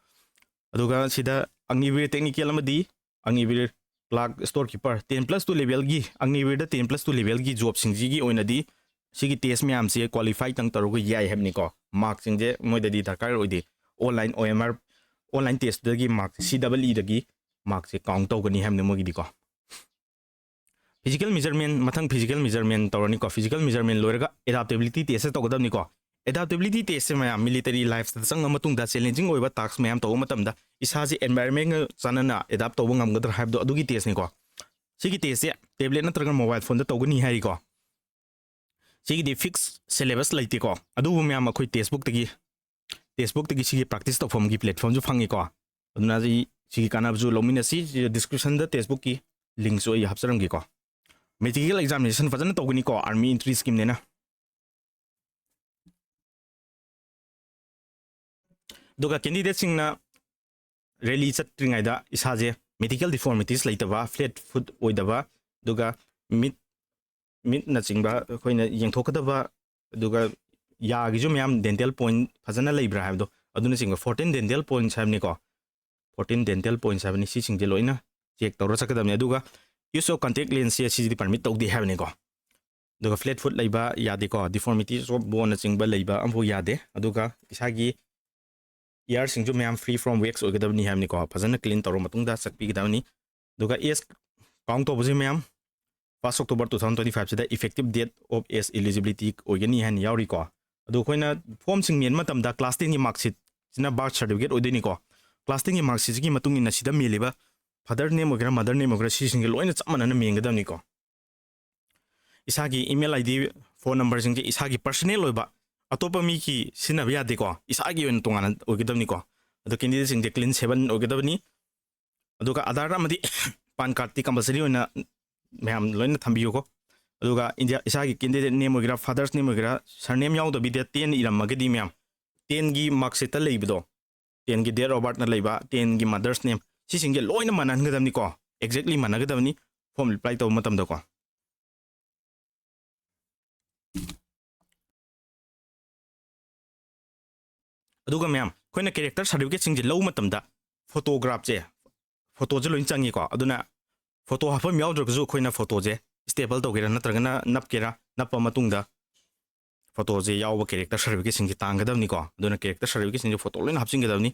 ꯑꯗꯨꯒ ꯁꯤꯗ ꯑꯒꯅꯤꯕꯤꯔ ꯇꯦꯛꯅꯤꯀꯦꯜ ꯑꯃꯗꯤ Agniveer clerk store keeper ten plus two ꯂꯦꯚꯦꯜꯒꯤ, ꯑꯒꯅꯤꯕꯤꯔꯗ ꯇꯦꯟ ꯄ꯭ꯂꯁ ꯇꯨ ꯂꯦꯚꯦꯜꯒꯤ ꯖꯣꯕꯁꯤꯡꯁꯤꯒꯤ ꯑꯣꯏꯅꯗꯤ ꯁꯤꯒꯤ ꯇꯦꯁ ꯃꯌꯥꯝꯁꯦ ꯀ꯭ꯋꯥꯂꯤꯐꯥꯏ ꯇꯪ ꯇꯧꯔꯒ ꯌꯥꯏ ꯍꯥꯏꯕꯅꯤꯀꯣ꯫ ꯃꯥꯔꯛꯁꯤꯡꯁꯦ ꯃꯣꯏꯗꯗꯤ ꯗꯔꯀꯥꯔ ꯑꯣꯏꯗꯦ꯫ ꯑꯣꯟꯂꯥꯏꯟ ꯑꯣ ꯑꯦꯝ ꯑꯥꯔ, ꯑꯣꯟꯂꯥꯏꯟ ꯇꯦꯁꯇꯨꯗꯒꯤ ꯃꯥꯔꯛꯁꯦ, ꯁꯤ ꯗꯕꯜ ꯏꯗꯒꯤ ꯃꯥꯔꯛꯁꯦ ꯀꯥꯎꯟ ꯇꯧꯒꯅꯤ ꯍꯥꯏꯕꯅꯤ ꯃꯣꯏꯒꯤꯗꯤꯀꯣ꯫ ꯐꯤꯖꯤꯀꯦꯜ ꯃꯦꯖꯔꯃꯦꯟ, ꯃꯊꯪ ꯐꯤꯖꯤꯀꯦꯜ ꯃꯦꯖꯔꯃꯦꯟ ꯇꯧꯔꯅꯤꯀꯣ꯫ ꯐꯤꯖꯤꯀꯦꯜ ꯃꯦꯖꯔꯃꯦꯟ ꯂꯣꯏꯔꯒ ꯑꯦꯗꯥꯞꯇꯦꯕꯤꯂꯤꯇꯤ ꯇꯦꯁ ꯇꯧꯒꯗꯕꯅꯤꯀꯣ꯫ ꯑꯦꯗꯥꯞꯇꯦꯕꯤꯂꯤꯇꯤ ꯇꯦꯁꯁꯦ ꯃꯌꯥꯝ ꯃꯤꯂꯤꯇꯔꯤ ꯂꯥꯏꯐꯇ ꯆꯪꯉ ꯃꯇꯨꯡꯗ ꯆꯦꯂꯦꯟꯖꯤꯡ ꯑꯣꯏꯕ ꯇꯥꯛꯁ ꯃꯌꯥꯝ ꯇꯧꯕ ꯃꯇꯝꯗ ꯏꯁꯥꯁꯦ ꯑꯦꯟꯚꯥꯏꯔꯟꯃꯦꯟꯒ ꯆꯥꯟꯅꯅ ꯑꯦꯗꯥꯞ ꯇꯧꯕ ꯉꯝꯒꯗ꯭ꯔꯥ ꯍꯥꯏꯕꯗꯣ ꯑꯗꯨꯒꯤ ꯇꯦꯁꯅꯤꯀꯣ꯫ ꯁꯤꯒꯤ ꯇꯦꯁꯁꯦ ꯇꯦꯕ꯭ꯂꯦꯠ ꯅꯠꯇ꯭ꯔꯒ ꯃꯣꯕꯥꯏꯜ ꯐꯣꯟꯗ ꯇꯧꯒꯅꯤ ꯍꯥꯏꯔꯤꯀꯣ꯫ ꯁꯤꯒꯤꯗꯤ ꯐꯤꯛꯁ ꯁꯦꯂꯦꯕꯁ ꯂꯩꯇꯦꯀꯣ꯫ ꯑꯗꯨꯕꯨ ꯃꯌꯥꯝ ꯑꯩꯈꯣꯏ ꯇꯦꯛꯁꯕꯨꯛꯇꯒꯤ, ꯇꯦꯛꯁꯕꯨꯛꯇꯒꯤ ꯁꯤꯒꯤ ꯄ꯭ꯔꯥꯛꯇꯤꯁ ꯇꯧꯐꯝꯒꯤ ꯄ꯭ꯂꯦꯠꯐꯣꯝꯁꯨ ꯐꯪꯉꯤꯀꯣ꯫ ꯑꯗꯨꯅ ꯑꯩ ꯁꯤꯒꯤ ꯀꯥꯟꯅꯕꯁꯨ ꯂꯧꯃꯤꯟꯅꯁꯤ꯫ ꯗꯤꯁꯀ꯭ꯔꯤꯞꯁꯟꯗ ꯇꯦꯛꯁꯕꯨꯛꯀꯤ ꯂꯤꯡꯛꯁꯨ ꯑꯩ ꯍꯥꯞꯆꯔꯝꯒꯦꯀꯣ꯫ ꯃꯦꯗꯤꯀꯦꯜ ꯑꯦꯛꯖꯥꯃꯤꯅꯦꯁꯟ ꯐꯖꯅ ꯇꯧꯒꯅꯤꯀꯣ, ꯑꯥꯔꯃꯤ ꯑꯦꯟꯇ꯭ꯔꯤ ꯁ꯭ꯀꯤꯝꯅꯦꯅ꯫ ꯑꯗꯨꯒ ꯀꯦꯟꯗꯤꯗꯦꯠꯁꯤꯡꯅ ꯔꯦꯂꯤ ꯆꯠꯇ꯭ꯔꯤꯉꯩꯗ ꯏꯁꯥꯁꯦ ꯃꯦꯗꯤꯀꯦꯜ ꯗꯤꯐꯣꯔꯃꯤꯇꯤꯁ ꯂꯩꯇꯕ, ꯐ꯭ꯂꯦꯠ ꯐꯨꯠ ꯑꯣꯏꯗꯕ, ꯑꯗꯨꯒ ꯃꯤꯠ, ꯃꯤꯠꯅꯆꯤꯡꯕ ꯑꯩꯈꯣꯏꯅ ꯌꯦꯡꯊꯣꯛꯀꯗꯕ, ꯑꯗꯨꯒ ꯌꯥꯒꯤꯁꯨ ꯃꯌꯥꯝ ꯗꯦꯟꯇꯦꯜ ꯄꯣꯏꯟ ꯐꯖꯅ ꯂꯩꯕ꯭ꯔꯥ ꯍꯥꯏꯕꯗꯣ, ꯑꯗꯨꯅꯆꯤꯡꯕ ꯐꯣꯔꯇꯤꯟ ꯗꯦꯟꯇꯦꯜ ꯄꯣꯏꯟꯠꯁ ꯍꯥꯏꯕꯅꯤꯀꯣ꯫ ꯐꯣꯔꯇꯤꯟ ꯗꯦꯟꯇꯦꯜ ꯄꯣꯏꯟꯠꯁ ꯍꯥꯏꯕꯅꯤ, ꯁꯤꯁꯤꯡꯁꯦ ꯂꯣꯏꯅ ꯆꯦꯛ ꯇꯧꯔ ꯆꯠꯀꯗꯕꯅꯤ꯫ ꯑꯗꯨꯒ use of contact lens ꯁꯦ ꯁꯤꯁꯤꯗꯤ ꯄꯔꯃꯤꯠ ꯇꯧꯗꯦ ꯍꯥꯏꯕꯅꯤꯀꯣ꯫ ꯑꯗꯨꯒ ꯐ꯭ꯂꯦꯠ ꯐꯨꯠ ꯂꯩꯕ ꯌꯥꯗꯦꯀꯣ, ꯗꯤꯐꯣꯔꯃꯤꯇꯤꯁ ꯑꯣꯐ ꯕꯣꯟꯅꯆꯤꯡꯕ ꯂꯩꯕ ꯑꯃꯐꯥꯎ ꯌꯥꯗꯦ꯫ ꯑꯗꯨꯒ ꯏꯁꯥꯒꯤ ꯏꯌꯥꯔꯁꯤꯡꯁꯨ ꯃꯌꯥꯝ ꯐ꯭ꯔꯤ ꯐ꯭ꯔꯣꯝ ꯋꯦꯛꯁ ꯑꯣꯏꯒꯗꯕꯅꯤ ꯍꯥꯏꯕꯅꯤꯀꯣ꯫ ꯐꯖꯅ ꯀ꯭ꯂꯤꯟ ꯇꯧꯔ ꯃꯇꯨꯡꯗ ꯆꯠꯄꯤꯒꯗꯕꯅꯤ꯫ ꯑꯗꯨꯒ ꯑꯦꯖ ꯀꯥꯎꯟ ꯇꯧꯕꯁꯦ ꯃꯌꯥꯝ first October two thousand twenty five ꯁꯤꯗ effective date of age eligibility ꯑꯣꯏꯒꯅꯤ ꯍꯥꯏꯅ ꯌꯥꯎꯔꯤꯀꯣ꯫ ꯑꯗꯨ ꯑꯩꯈꯣꯏꯅ ꯐꯣꯝꯁꯤꯡ ꯃꯦꯟꯕ ꯃꯇꯝꯗ class ten ꯒꯤ marksheet ꯁꯤꯅ birth certificate ꯑꯣꯏꯗꯣꯏꯅꯤꯀꯣ꯫ Class ten ꯒꯤ marksheet ꯁꯤꯒꯤ ꯃꯇꯨꯡ ꯏꯟꯅ ꯁꯤꯗ ꯃꯦꯜꯂꯤꯕ father name ꯑꯣꯏꯒꯦꯔꯥ mother name ꯑꯣꯏꯒꯦꯔꯥ ꯁꯤꯁꯤꯡꯁꯦ ꯂꯣꯏꯅ ꯆꯞ ꯃꯥꯟꯅꯅ ꯃꯦꯟꯒꯗꯕꯅꯤꯀꯣ꯫ ꯏꯁꯥꯒꯤ email ID, phone number ꯁꯤꯡꯁꯦ ꯏꯁꯥꯒꯤ personal ꯑꯣꯏꯕ, ꯑꯇꯣꯞꯄ ꯃꯤꯒꯤ ꯁꯤꯖꯤꯟꯅꯕ ꯌꯥꯗꯦꯀꯣ, ꯏꯁꯥꯒꯤ ꯑꯣꯏꯅ ꯇꯣꯉꯥꯟꯅ ꯑꯣꯏꯒꯗꯕꯅꯤꯀꯣ꯫ ꯑꯗꯣ candidate ꯁꯤꯡꯁꯦ clean shaven ꯑꯣꯏꯒꯗꯕꯅꯤ꯫ ꯑꯗꯨꯒ ꯑꯙꯥꯔ ꯑꯃꯗꯤ ꯄꯥꯟ ꯀꯥꯔꯗꯇꯤ ꯀꯝꯄꯜꯁꯔꯤ ꯑꯣꯏꯅ ꯃꯌꯥꯝ ꯂꯣꯏꯅ ꯊꯝꯕꯤꯌꯨꯀꯣ꯫ ꯑꯗꯨꯒ ꯏꯟꯗꯤꯌꯥ, ꯏꯁꯥꯒꯤ ꯀꯦꯟꯗꯤꯗꯦꯠ ꯅꯦꯝ ꯑꯣꯏꯒꯦꯔꯥ, ꯐꯥꯗꯔꯁ ꯅꯦꯝ ꯑꯣꯏꯒꯦꯔꯥ, ꯁꯔꯅꯦꯝ ꯌꯥꯎꯗꯕꯤꯗ ꯇꯦꯟ ꯏꯔꯝꯃꯒꯗꯤ ꯃꯌꯥꯝ, ꯇꯦꯟꯒꯤ ꯃꯥꯔꯛꯁꯤꯠꯇ ꯂꯩꯕꯗꯣ, ꯇꯦꯟꯒꯤ ꯗꯦꯠ ꯑꯣꯐ ꯕꯥꯔꯠꯅ ꯂꯩꯕ, ꯇꯦꯟꯒꯤ ꯃꯥꯗꯔꯁ ꯅꯦꯝ, ꯁꯤꯁꯤꯡꯁꯦ ꯂꯣꯏꯅ ꯃꯥꯟꯅꯍꯟꯒꯗꯕꯅꯤꯀꯣ꯫ ꯑꯦꯛꯖꯦꯛꯂꯤ ꯃꯥꯟꯅꯒꯗꯕꯅꯤ ꯐꯣꯔꯝ ꯑꯦꯄ꯭ꯂꯥꯏ ꯇꯧꯕ ꯃꯇꯝꯗꯀꯣ꯫ ꯑꯗꯨꯒ ꯃꯌꯥꯝ, ꯑꯩꯈꯣꯏꯅ ꯀꯦꯔꯦꯛꯇꯔ ꯁꯥꯔꯇꯤꯐꯤꯀꯦꯠꯁꯤꯡꯁꯦ ꯂꯧꯕ ꯃꯇꯝꯗ ꯐꯣꯇꯣꯒ꯭ꯔꯥꯐꯁꯦ, ꯐꯣꯇꯣꯁꯦ ꯂꯣꯏꯅ ꯆꯪꯉꯤꯀꯣ꯫ ꯑꯗꯨꯅ ꯐꯣꯇꯣ ꯍꯥꯞꯐꯝ ꯌꯥꯎꯗ꯭ꯔꯒꯁꯨ ꯑꯩꯈꯣꯏꯅ ꯐꯣꯇꯣꯁꯦ ꯁ꯭ꯇꯦꯄꯜ ꯇꯧꯒꯦꯔꯥ ꯅꯠꯇ꯭ꯔꯒꯅ ꯅꯞꯀꯦꯔꯥ, ꯅꯞꯄ ꯃꯇꯨꯡꯗ ꯐꯣꯇꯣꯁꯦ ꯌꯥꯎꯕ ꯀꯦꯔꯦꯛꯇꯔ ꯁꯥꯔꯇꯤꯐꯤꯀꯦꯠꯁꯤꯡꯁꯦ ꯇꯥꯡꯒꯗꯕꯅꯤꯀꯣ꯫ ꯑꯗꯨꯅ ꯀꯦꯔꯦꯛꯇꯔ ꯁꯥꯔꯇꯤꯐꯤꯀꯦꯠꯁꯤꯡꯁꯦ ꯐꯣꯇꯣ ꯂꯣꯏꯅ ꯍꯥꯞꯆꯤꯟꯒꯗꯕꯅꯤ꯫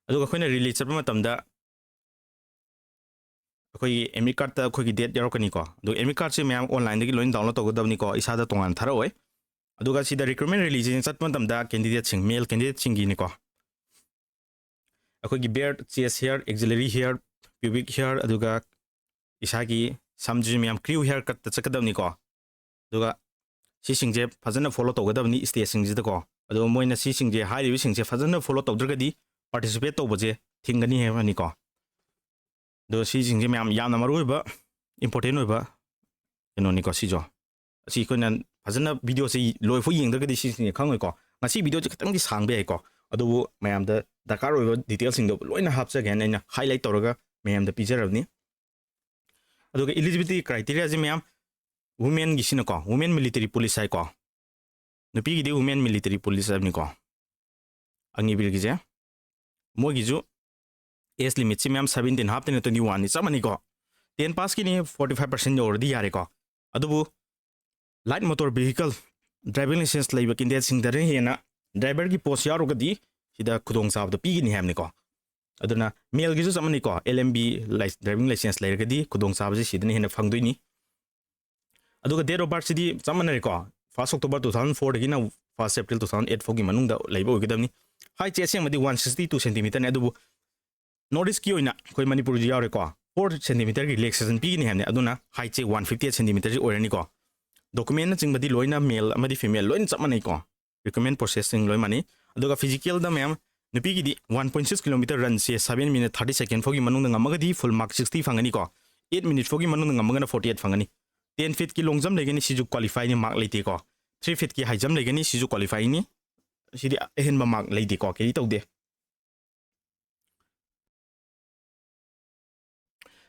ꯑꯗꯨꯒ ꯑꯩꯈꯣꯏꯅ ꯔꯤꯂꯤꯖ ꯆꯠꯄ ꯃꯇꯝꯗ ꯑꯩꯈꯣꯏꯒꯤ ꯑꯦꯗꯃꯤꯠ ꯀꯥꯔꯠꯇ ꯑꯩꯈꯣꯏꯒꯤ ꯗꯦꯠ ꯌꯥꯎꯔꯛꯀꯅꯤꯀꯣ꯫ ꯑꯗꯨ ꯑꯦꯗꯃꯤꯠ ꯀꯥꯔꯠꯁꯦ ꯃꯌꯥꯝ ꯑꯣꯟꯂꯥꯏꯟꯗꯒꯤ ꯂꯣꯏꯅ ꯗꯥꯎꯟꯂꯣꯗ ꯇꯧꯒꯗꯕꯅꯤꯀꯣ, ꯏꯁꯥꯗ ꯇꯣꯉꯥꯟꯅ ꯊꯥꯔꯛꯑꯣꯏ꯫ ꯑꯗꯨꯒ ꯁꯤꯗ ꯔꯤꯀ꯭ꯔꯨꯠꯃꯦꯟ ꯔꯤꯂꯤꯖ ꯆꯠꯄ ꯃꯇꯝꯗ ꯀꯦꯟꯗꯤꯗꯦꯠꯁꯤꯡ, ꯃꯦꯜ ꯀꯦꯟꯗꯤꯗꯦꯠꯁꯤꯡꯒꯤꯅꯤꯀꯣ, ꯑꯩꯈꯣꯏꯒꯤ beard, chess hair, ꯑꯦꯛꯖꯤꯂꯔꯤ hair, ꯄ꯭ꯌꯨꯕꯤꯛ hair, ꯑꯗꯨꯒ ꯏꯁꯥꯒꯤ ꯁꯝꯁꯤꯁꯨ ꯃꯌꯥꯝ ꯀ꯭ꯔꯤꯌꯨ ꯍꯦꯌꯔ ꯀꯠꯇ ꯆꯠꯀꯗꯕꯅꯤꯀꯣ꯫ ꯑꯗꯨꯒ ꯁꯤꯁꯤꯡꯁꯦ ꯐꯖꯅ ꯐꯣꯂꯣ ꯇꯧꯒꯗꯕꯅꯤ ꯏꯁꯇꯦꯖꯁꯤꯡꯁꯤꯗꯀꯣ꯫ ꯑꯗꯣ ꯃꯣꯏꯅ ꯁꯤꯁꯤꯡꯁꯦ, ꯍꯥꯏꯔꯤꯕꯁꯤꯡꯁꯦ ꯐꯖꯅ ꯐꯣꯂꯣ ꯇꯧꯗ꯭ꯔꯒꯗꯤ ꯄꯥꯔꯇꯤꯁꯤꯄꯦꯠ ꯇꯧꯕꯁꯦ ꯊꯤꯡꯒꯅꯤ ꯍꯥꯏꯕꯅꯤꯀꯣ꯫ ꯑꯗꯣ ꯁꯤꯁꯤꯡꯁꯦ ꯃꯌꯥꯝ ꯌꯥꯝꯅ ꯃꯔꯨ ꯑꯣꯏꯕ, ꯏꯝꯄꯣꯔꯇꯦꯟ ꯑꯣꯏꯕ ꯀꯩꯅꯣꯅꯤꯀꯣ ꯁꯤꯁꯨ꯫ ꯑꯁꯤ ꯑꯩꯈꯣꯏꯅ ꯐꯖꯅ ꯚꯤꯗꯤꯑꯣꯁꯦ ꯂꯣꯏꯐꯥꯎ ꯌꯦꯡꯗ꯭ꯔꯒꯗꯤ ꯁꯤꯁꯤꯡꯁꯦ ꯈꯪꯉꯣꯏꯀꯣ꯫ ꯉꯁꯤ ꯚꯤꯗꯤꯑꯣꯁꯦ ꯈꯤꯇꯪꯗꯤ ꯁꯥꯡꯕ ꯌꯥꯏꯀꯣ, ꯑꯗꯨꯕꯨ ꯃꯌꯥꯝꯗ ꯗꯔꯀꯥꯔ ꯑꯣꯏꯕ ꯗꯤꯇꯦꯜꯁꯤꯡꯗꯣ ꯂꯣꯏꯅ ꯍꯥꯞꯆꯒꯦ ꯍꯥꯏꯅ ꯑꯩꯅ ꯍꯥꯏꯂꯥꯏꯠ ꯇꯧꯔꯒ ꯃꯌꯥꯝꯗ ꯄꯤꯖꯔꯕꯅꯤ꯫ ꯑꯗꯨꯒ ꯏꯂꯤꯖꯤꯕꯤꯂꯤꯇꯤ ꯀ꯭ꯔꯥꯏꯇꯦꯔꯤꯌꯥꯁꯦ ꯃꯌꯥꯝ, ꯋꯨꯃꯦꯟꯒꯤꯁꯤꯅꯀꯣ, ꯋꯨꯃꯦꯟ ꯃꯤꯂꯤꯇꯔꯤ ꯄꯨꯂꯤꯁ ꯍꯥꯏꯀꯣ, ꯅꯨꯄꯤꯒꯤꯗꯤ ꯋꯨꯃꯦꯟ ꯃꯤꯂꯤꯇꯔꯤ ꯄꯨꯂꯤꯁ ꯍꯥꯏꯕꯅꯤꯀꯣ, ꯑꯒꯅꯤꯕꯤꯔꯒꯤꯁꯦ꯫ ꯃꯣꯏꯒꯤꯁꯨ ꯑꯦꯖ ꯂꯤꯃꯤꯠꯁꯤ ꯃꯌꯥꯝ ꯁꯕꯦꯟꯇꯤꯟ ꯍꯥꯞꯇꯅ ꯇ꯭ꯋꯦꯟꯇꯤ ꯋꯥꯟꯅꯤ, ꯆꯞ ꯃꯥꯟꯅꯩꯀꯣ꯫ ꯇꯦꯟ ꯄꯥꯁꯀꯤꯅꯤ, ꯐꯣꯔꯇꯤ ꯐꯥꯏꯚ ꯄꯥꯔꯁꯦꯟ ꯌꯧꯔꯗꯤ ꯌꯥꯔꯦꯀꯣ꯫ ꯑꯗꯨꯕꯨ light motor vehicle driving licence ꯂꯩꯕ ꯀꯦꯟꯗꯤꯗꯦꯠꯁꯤꯡꯗꯅ ꯍꯦꯟꯅ ꯗ꯭ꯔꯥꯏꯚꯔꯒꯤ ꯄꯣꯁ ꯌꯥꯎꯔꯒꯗꯤ ꯁꯤꯗ ꯈꯨꯗꯣꯡꯆꯥꯕꯗꯣ ꯄꯤꯒꯅꯤ ꯍꯥꯏꯕꯅꯤꯀꯣ꯫ ꯑꯗꯨꯅ ꯃꯦꯜꯒꯤꯁꯨ ꯆꯞ ꯃꯥꯟꯅꯩꯀꯣ, L M V driving license ꯂꯩꯔꯒꯗꯤ ꯈꯨꯗꯣꯡꯆꯥꯕꯁꯦ ꯁꯤꯗꯅ ꯍꯦꯟꯅ ꯐꯪꯗꯣꯏꯅꯤ꯫ ꯑꯗꯨꯒ ꯗꯦꯠ ꯑꯣꯐ ꯕꯥꯔꯠꯁꯤꯗꯤ ꯆꯞ ꯃꯥꯟꯅꯔꯦꯀꯣ, ꯐꯥꯔꯁ ꯑꯣꯛꯇꯣꯕꯔ ꯇꯨ ꯊꯥꯎꯖꯟ ꯐꯣꯔꯗꯒꯤꯅ first April two thousand eight ꯐꯥꯎꯒꯤ ꯃꯅꯨꯡꯗ ꯂꯩꯕ ꯑꯣꯏꯒꯗꯕꯅꯤ꯫ ꯍꯥꯏꯠꯁꯦ ꯑꯁꯦꯡꯕꯗꯤ ꯋꯥꯟ ꯁꯤꯛꯁꯇꯤ ꯇꯨ ꯁꯦꯟꯇꯤꯃꯤꯇꯔꯅꯤ, ꯑꯗꯨꯕꯨ ꯅꯣꯔꯠ ꯏꯁꯀꯤ ꯑꯣꯏꯅ ꯑꯩꯈꯣꯏ ꯃꯅꯤꯄꯨꯔꯁꯨ ꯌꯥꯎꯔꯦꯀꯣ, ꯐꯣꯔ ꯁꯦꯟꯇꯤꯃꯤꯇꯔꯒꯤ ꯔꯤꯂꯦꯛꯁꯦꯁꯟ ꯄꯤꯒꯅꯤ ꯍꯥꯏꯕꯅꯤ꯫ ꯑꯗꯨꯅ ꯍꯥꯏꯠꯁꯦ ꯋꯥꯟ ꯐꯤꯐꯇꯤ ꯑꯩꯠ ꯁꯦꯟꯇꯤꯃꯤꯇꯔꯁꯤ ꯑꯣꯏꯔꯅꯤꯀꯣ꯫ ꯗꯣꯀꯨꯃꯦꯟꯅꯆꯤꯡꯕꯗꯤ ꯂꯣꯏꯅ ꯃꯦꯜ ꯑꯃꯗꯤ ꯐꯤꯃꯦꯜ ꯂꯣꯏꯅ ꯆꯞ ꯃꯥꯟꯅꯩꯀꯣ, ꯔꯤꯀ꯭ꯔꯨꯠꯃꯦꯟ ꯄ꯭ꯔꯣꯁꯦꯁꯁꯤꯡ ꯂꯣꯏ ꯃꯥꯟꯅꯩ꯫ ꯑꯗꯨꯒ ꯐꯤꯖꯤꯀꯦꯜꯗ ꯃꯌꯥꯝ ꯅꯨꯄꯤꯒꯤꯗꯤ one point six kilometer runꯁꯦ seven minute thirty second ꯐꯥꯎꯒꯤ ꯃꯅꯨꯡꯗ ꯉꯝꯃꯒꯗꯤ full mark sixty ꯐꯪꯒꯅꯤꯀꯣ꯫ Eight minute ꯐꯥꯎꯒꯤ ꯃꯅꯨꯡꯗ ꯉꯝꯃꯒꯅ forty eight ꯐꯪꯒꯅꯤ꯫ Ten feetꯀꯤ long jump ꯂꯩꯒꯅꯤ, ꯁꯤꯁꯨ qualifyꯅꯤ, mark ꯂꯩꯇꯦꯀꯣ꯫ Three feetꯀꯤ high jump ꯂꯩꯒꯅꯤ, ꯁꯤꯁꯨ qualifyꯅꯤ꯫ ꯁꯤꯗꯤ ꯑꯍꯦꯟꯕ mark ꯂꯩꯇꯦꯀꯣ, carry ꯇꯧꯗꯦ꯫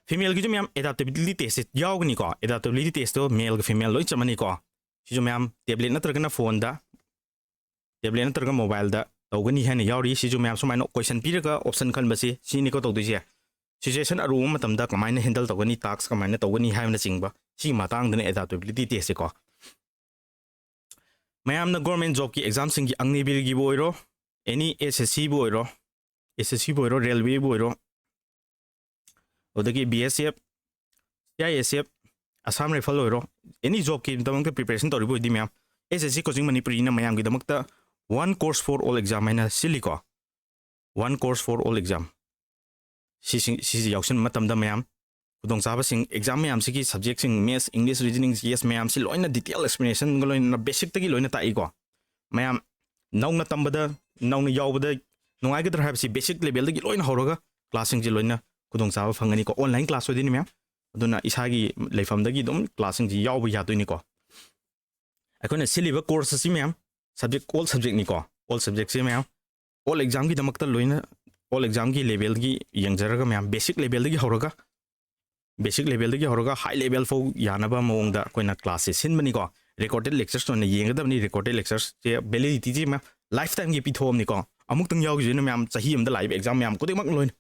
Femaleꯒꯤꯁꯨ ꯃꯌꯥꯝ adaptability test ꯌꯥꯎꯒꯅꯤꯀꯣ꯫ Adaptability testꯇꯣ maleꯒ female ꯂꯣꯏ ꯆꯞ ꯃꯥꯟꯅꯩꯀꯣ꯫ ꯁꯤꯁꯨ ꯃꯌꯥꯝ tablet ꯅꯠꯇ꯭ꯔꯒꯅ phoneꯗ, tablet ꯅꯠꯇ꯭ꯔꯒ mobileꯗ ꯇꯧꯒꯅꯤ ꯍꯥꯏꯅ ꯌꯥꯎꯔꯤ꯫ ꯁꯤꯁꯨ ꯃꯌꯥꯝ ꯁꯨꯃꯥꯏꯅ question ꯄꯤꯔꯒ option ꯈꯟꯕꯁꯤ ꯁꯤꯅꯤꯀꯣ ꯇꯧꯗꯣꯏꯁꯦ꯫ Situation ꯑꯔꯨꯕ ꯃꯇꯝꯗ ꯀꯃꯥꯏꯅ handle ꯇꯧꯒꯅꯤ, task ꯀꯃꯥꯏꯅ ꯇꯧꯒꯅꯤ ꯍꯥꯏꯕꯅꯆꯤꯡꯕ ꯁꯤꯒꯤ ꯃꯇꯥꯡꯗꯅ adaptability testꯁꯦꯀꯣ꯫ ꯃꯌꯥꯝꯅ government jobꯀꯤ examꯁꯤꯡꯒꯤ Agnivirꯒꯤꯕꯨ ꯑꯣꯏꯔꯣ, any SSCꯕꯨ ꯑꯣꯏꯔꯣ, SSCꯕꯨ ꯑꯣꯏꯔꯣ, railwayꯕꯨ ꯑꯣꯏꯔꯣ, ꯑꯗꯨꯗꯒꯤ BSF, CISF, Assam Rifle ꯑꯣꯏꯔꯣ, any jobꯀꯤꯗꯃꯛꯇ preparation ꯇꯧꯔꯤꯕ ꯑꯣꯏꯗꯤ ꯃꯌꯥꯝ, SSC Coaching Manipuriꯅ ꯃꯌꯥꯝꯒꯤꯗꯃꯛꯇ One Course for All exam ꯍꯥꯏꯅ ꯁꯤꯜꯂꯤꯀꯣ꯫ One Course for All exam꯫ ꯁꯤꯁꯤꯡ, ꯁꯤꯁꯤ ꯌꯥꯎꯁꯟꯕ ꯃꯇꯝꯗ ꯃꯌꯥꯝ ꯈꯨꯗꯣꯡꯆꯥꯕꯁꯤꯡ, exam ꯃꯌꯥꯝꯁꯤꯒꯤ subjectꯁꯤꯡ, maths, English, reasoning, GS ꯃꯌꯥꯝꯁꯤ ꯂꯣꯏꯅ detail explanationꯒ ꯂꯣꯏꯅꯅ basicꯇꯒꯤ ꯂꯣꯏꯅ ꯇꯥꯛꯏꯀꯣ꯫ ꯃꯌꯥꯝ ꯅꯧꯅ ꯇꯝꯕꯗ, ꯅꯧꯅ ꯌꯥꯎꯕꯗ ꯅꯨꯡꯉꯥꯏꯒꯗ꯭ꯔꯥ ꯍꯥꯏꯕꯁꯤ basic levelꯗꯒꯤ ꯂꯣꯏꯅ ꯍꯧꯔꯒ classꯁꯤꯡꯁꯦ ꯂꯣꯏꯅ ꯈꯨꯗꯣꯡꯆꯥꯕ ꯐꯪꯒꯅꯤꯀꯣ꯫ Online class ꯑꯣꯏꯗꯣꯏꯅꯤ ꯃꯌꯥꯝ꯫ ꯑꯗꯨꯅ ꯏꯁꯥꯒꯤ ꯂꯩꯐꯝꯗꯒꯤ ꯑꯗꯨꯝ classꯁꯤꯡꯁꯤ ꯌꯥꯎꯕ ꯌꯥꯗꯣꯏꯅꯤꯀꯣ꯫ ꯑꯩꯈꯣꯏꯅ ꯁꯤꯜꯂꯤꯕ course ꯑꯁꯤ ꯃꯌꯥꯝ subject, all subjectꯅꯤꯀꯣ, all subjectꯁꯦ ꯃꯌꯥꯝ all examꯒꯤꯗꯃꯛꯇ ꯂꯣꯏꯅ, all examꯒꯤ levelꯒꯤ ꯌꯦꯡꯖꯔꯒ ꯃꯌꯥꯝ basic levelꯗꯒꯤ ꯍꯧꯔꯒ, basic levelꯗꯒꯤ ꯍꯧꯔꯒ high level ꯐꯥꯎ ꯌꯥꯅꯕ ꯃꯑꯣꯡꯗ ꯑꯩꯈꯣꯏꯅ classꯁꯦ ꯁꯤꯟꯕꯅꯤꯀꯣ꯫ Recorded lectures ꯑꯣꯏꯅ ꯌꯦꯡꯒꯗꯕꯅꯤ꯫ Recorded lecturesꯁꯦ validityꯁꯦ ꯃꯌꯥꯝ lifetimeꯒꯤ ꯄꯤꯊꯣꯛꯑꯕꯅꯤꯀꯣ꯫ ꯑꯃꯨꯛꯇꯪ ꯌꯥꯎꯈꯤꯕꯅ ꯃꯌꯥꯝ ꯆꯍꯤ ꯑꯃꯗ ꯂꯥꯛꯏꯕ exam ꯃꯌꯥꯝ ꯈꯨꯗꯤꯡꯃꯛ ꯂꯣꯏꯅ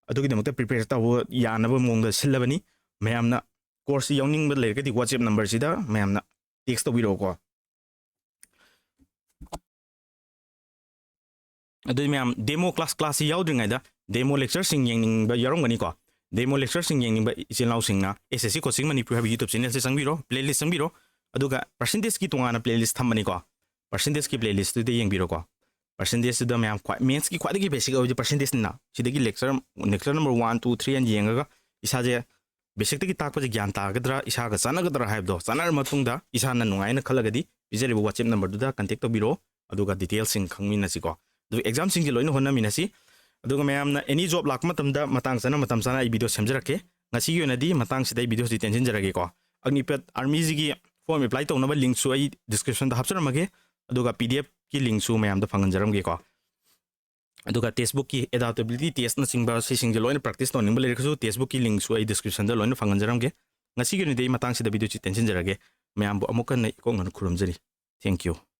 ꯑꯗꯨꯒꯤꯗꯃꯛꯇ prepare ꯇꯧꯕ ꯌꯥꯅꯕ ꯃꯑꯣꯡꯗ ꯁꯤꯜꯂꯕꯅꯤ꯫ ꯃꯌꯥꯝꯅ courseꯁꯤ ꯌꯥꯎꯅꯤꯡꯕ ꯂꯩꯔꯒꯗꯤ WhatsApp numberꯁꯤꯗ ꯃꯌꯥꯝꯅ text ꯇꯧꯕꯤꯔꯛꯑꯣꯀꯣ꯫ ꯑꯗꯨꯗꯤ ꯃꯌꯥꯝ demo class, classꯁꯤ ꯌꯥꯎꯗ꯭ꯔꯤꯉꯩꯗ demo lectureꯁꯤꯡ ꯌꯦꯡꯅꯤꯡꯕ ꯌꯥꯎꯔꯝꯒꯅꯤꯀꯣ꯫ Demo lectureꯁꯤꯡ ꯌꯦꯡꯅꯤꯡꯕ ꯏꯆꯤꯜ ꯏꯅꯥꯎꯁꯤꯡꯅ SSC Coaching Manipur ꯍꯥꯏꯕ YouTube channelꯁꯦ ꯆꯪꯕꯤꯔꯣ, playlist ꯆꯪꯕꯤꯔꯣ, ꯑꯗꯨꯒ percentageꯀꯤ ꯇꯣꯉꯥꯟꯅ playlist ꯊꯝꯕꯅꯤꯀꯣ꯫ Percentageꯀꯤ playlistꯇꯨꯗ ꯌꯦꯡꯕꯤꯔꯣꯀꯣ꯫ Percentageꯇꯨꯗ ꯃꯌꯥꯝ ꯈ꯭ꯋꯥꯏ mathsꯀꯤ ꯈ꯭ꯋꯥꯏꯗꯒꯤ basic ꯑꯣꯏꯕꯗꯤ percentageꯅꯤꯅ, ꯁꯤꯗꯒꯤ lecture, lecture number one, two, three ꯍꯥꯏꯅ ꯌꯦꯡꯉꯒ ꯏꯁꯥꯁꯦ basicꯇꯒꯤ ꯇꯥꯛꯄꯁꯦ ꯒ꯭ꯌꯥꯟ ꯇꯥꯒꯗ꯭ꯔꯥ, ꯏꯁꯥꯒ ꯆꯥꯟꯅꯒꯗ꯭ꯔꯥ ꯍꯥꯏꯕꯗꯣ ꯆꯥꯟꯅꯔ ꯃꯇꯨꯡꯗ ꯏꯁꯥꯅ ꯅꯨꯡꯉꯥꯏꯅ ꯈꯜꯂꯒꯗꯤ ꯄꯤꯖꯔꯤꯕ WhatsApp numberꯗꯨꯗ contact ꯇꯧꯕꯤꯔꯛꯑꯣ, ꯑꯗꯨꯒ detailꯁꯤꯡ ꯈꯪꯃꯤꯟꯅꯁꯤꯀꯣ꯫ ꯑꯗꯨꯒ examꯁꯤꯡꯁꯦ ꯂꯣꯏꯅ ꯍꯣꯠꯅꯃꯤꯟꯅꯁꯤ꯫ ꯑꯗꯨꯒ ꯃꯌꯥꯝꯅ any job ꯂꯥꯛꯄ ꯃꯇꯝꯗ ꯃꯇꯥꯡ ꯆꯥꯅ ꯃꯇꯝ ꯆꯥꯅ ꯑꯩ video ꯁꯦꯝꯖꯔꯛꯀꯦ꯫ ꯉꯁꯤꯒꯤ ꯑꯣꯏꯅꯗꯤ ꯃꯇꯥꯡꯁꯤꯗ ꯑꯩ videoꯁꯤ ꯇꯦꯟꯁꯤꯟꯖꯔꯒꯦꯀꯣ꯫ ꯑꯒꯅꯤꯄꯠ Armyꯁꯤꯒꯤ form apply ꯇꯧꯅꯕ linkꯁꯨ ꯑꯩ descriptionꯗ ꯍꯥꯞꯆꯔꯝꯃꯒꯦ꯫ ꯑꯗꯨꯒ PDFꯀꯤ linkꯁꯨ ꯃꯌꯥꯝꯗ ꯐꯪꯍꯟꯖꯔꯝꯒꯦꯀꯣ꯫ ꯑꯗꯨꯒ test bookꯀꯤ adaptability testꯅꯆꯤꯡꯕ ꯁꯤꯁꯤꯡꯁꯦ ꯂꯣꯏꯅ practice ꯇꯧꯅꯤꯡꯕ ꯂꯩꯔꯒꯁꯨ test bookꯀꯤ linkꯁꯨ ꯑꯩ descriptionꯗ ꯂꯣꯏꯅ ꯐꯪꯍꯟꯖꯔꯝꯒꯦ꯫ ꯉꯁꯤꯒꯤ ꯑꯣꯏꯅꯗꯤ ꯑꯩ ꯃꯇꯥꯡꯁꯤꯗ videoꯁꯤ ꯇꯦꯟꯁꯤꯟꯖꯔꯒꯦ꯫ ꯃꯌꯥꯝꯕꯨ ꯑꯃꯨꯛ ꯍꯟꯅ ꯏꯀꯣꯛꯅꯅ ꯈꯨꯔꯨꯝꯖꯔꯤ꯫ Thank you꯫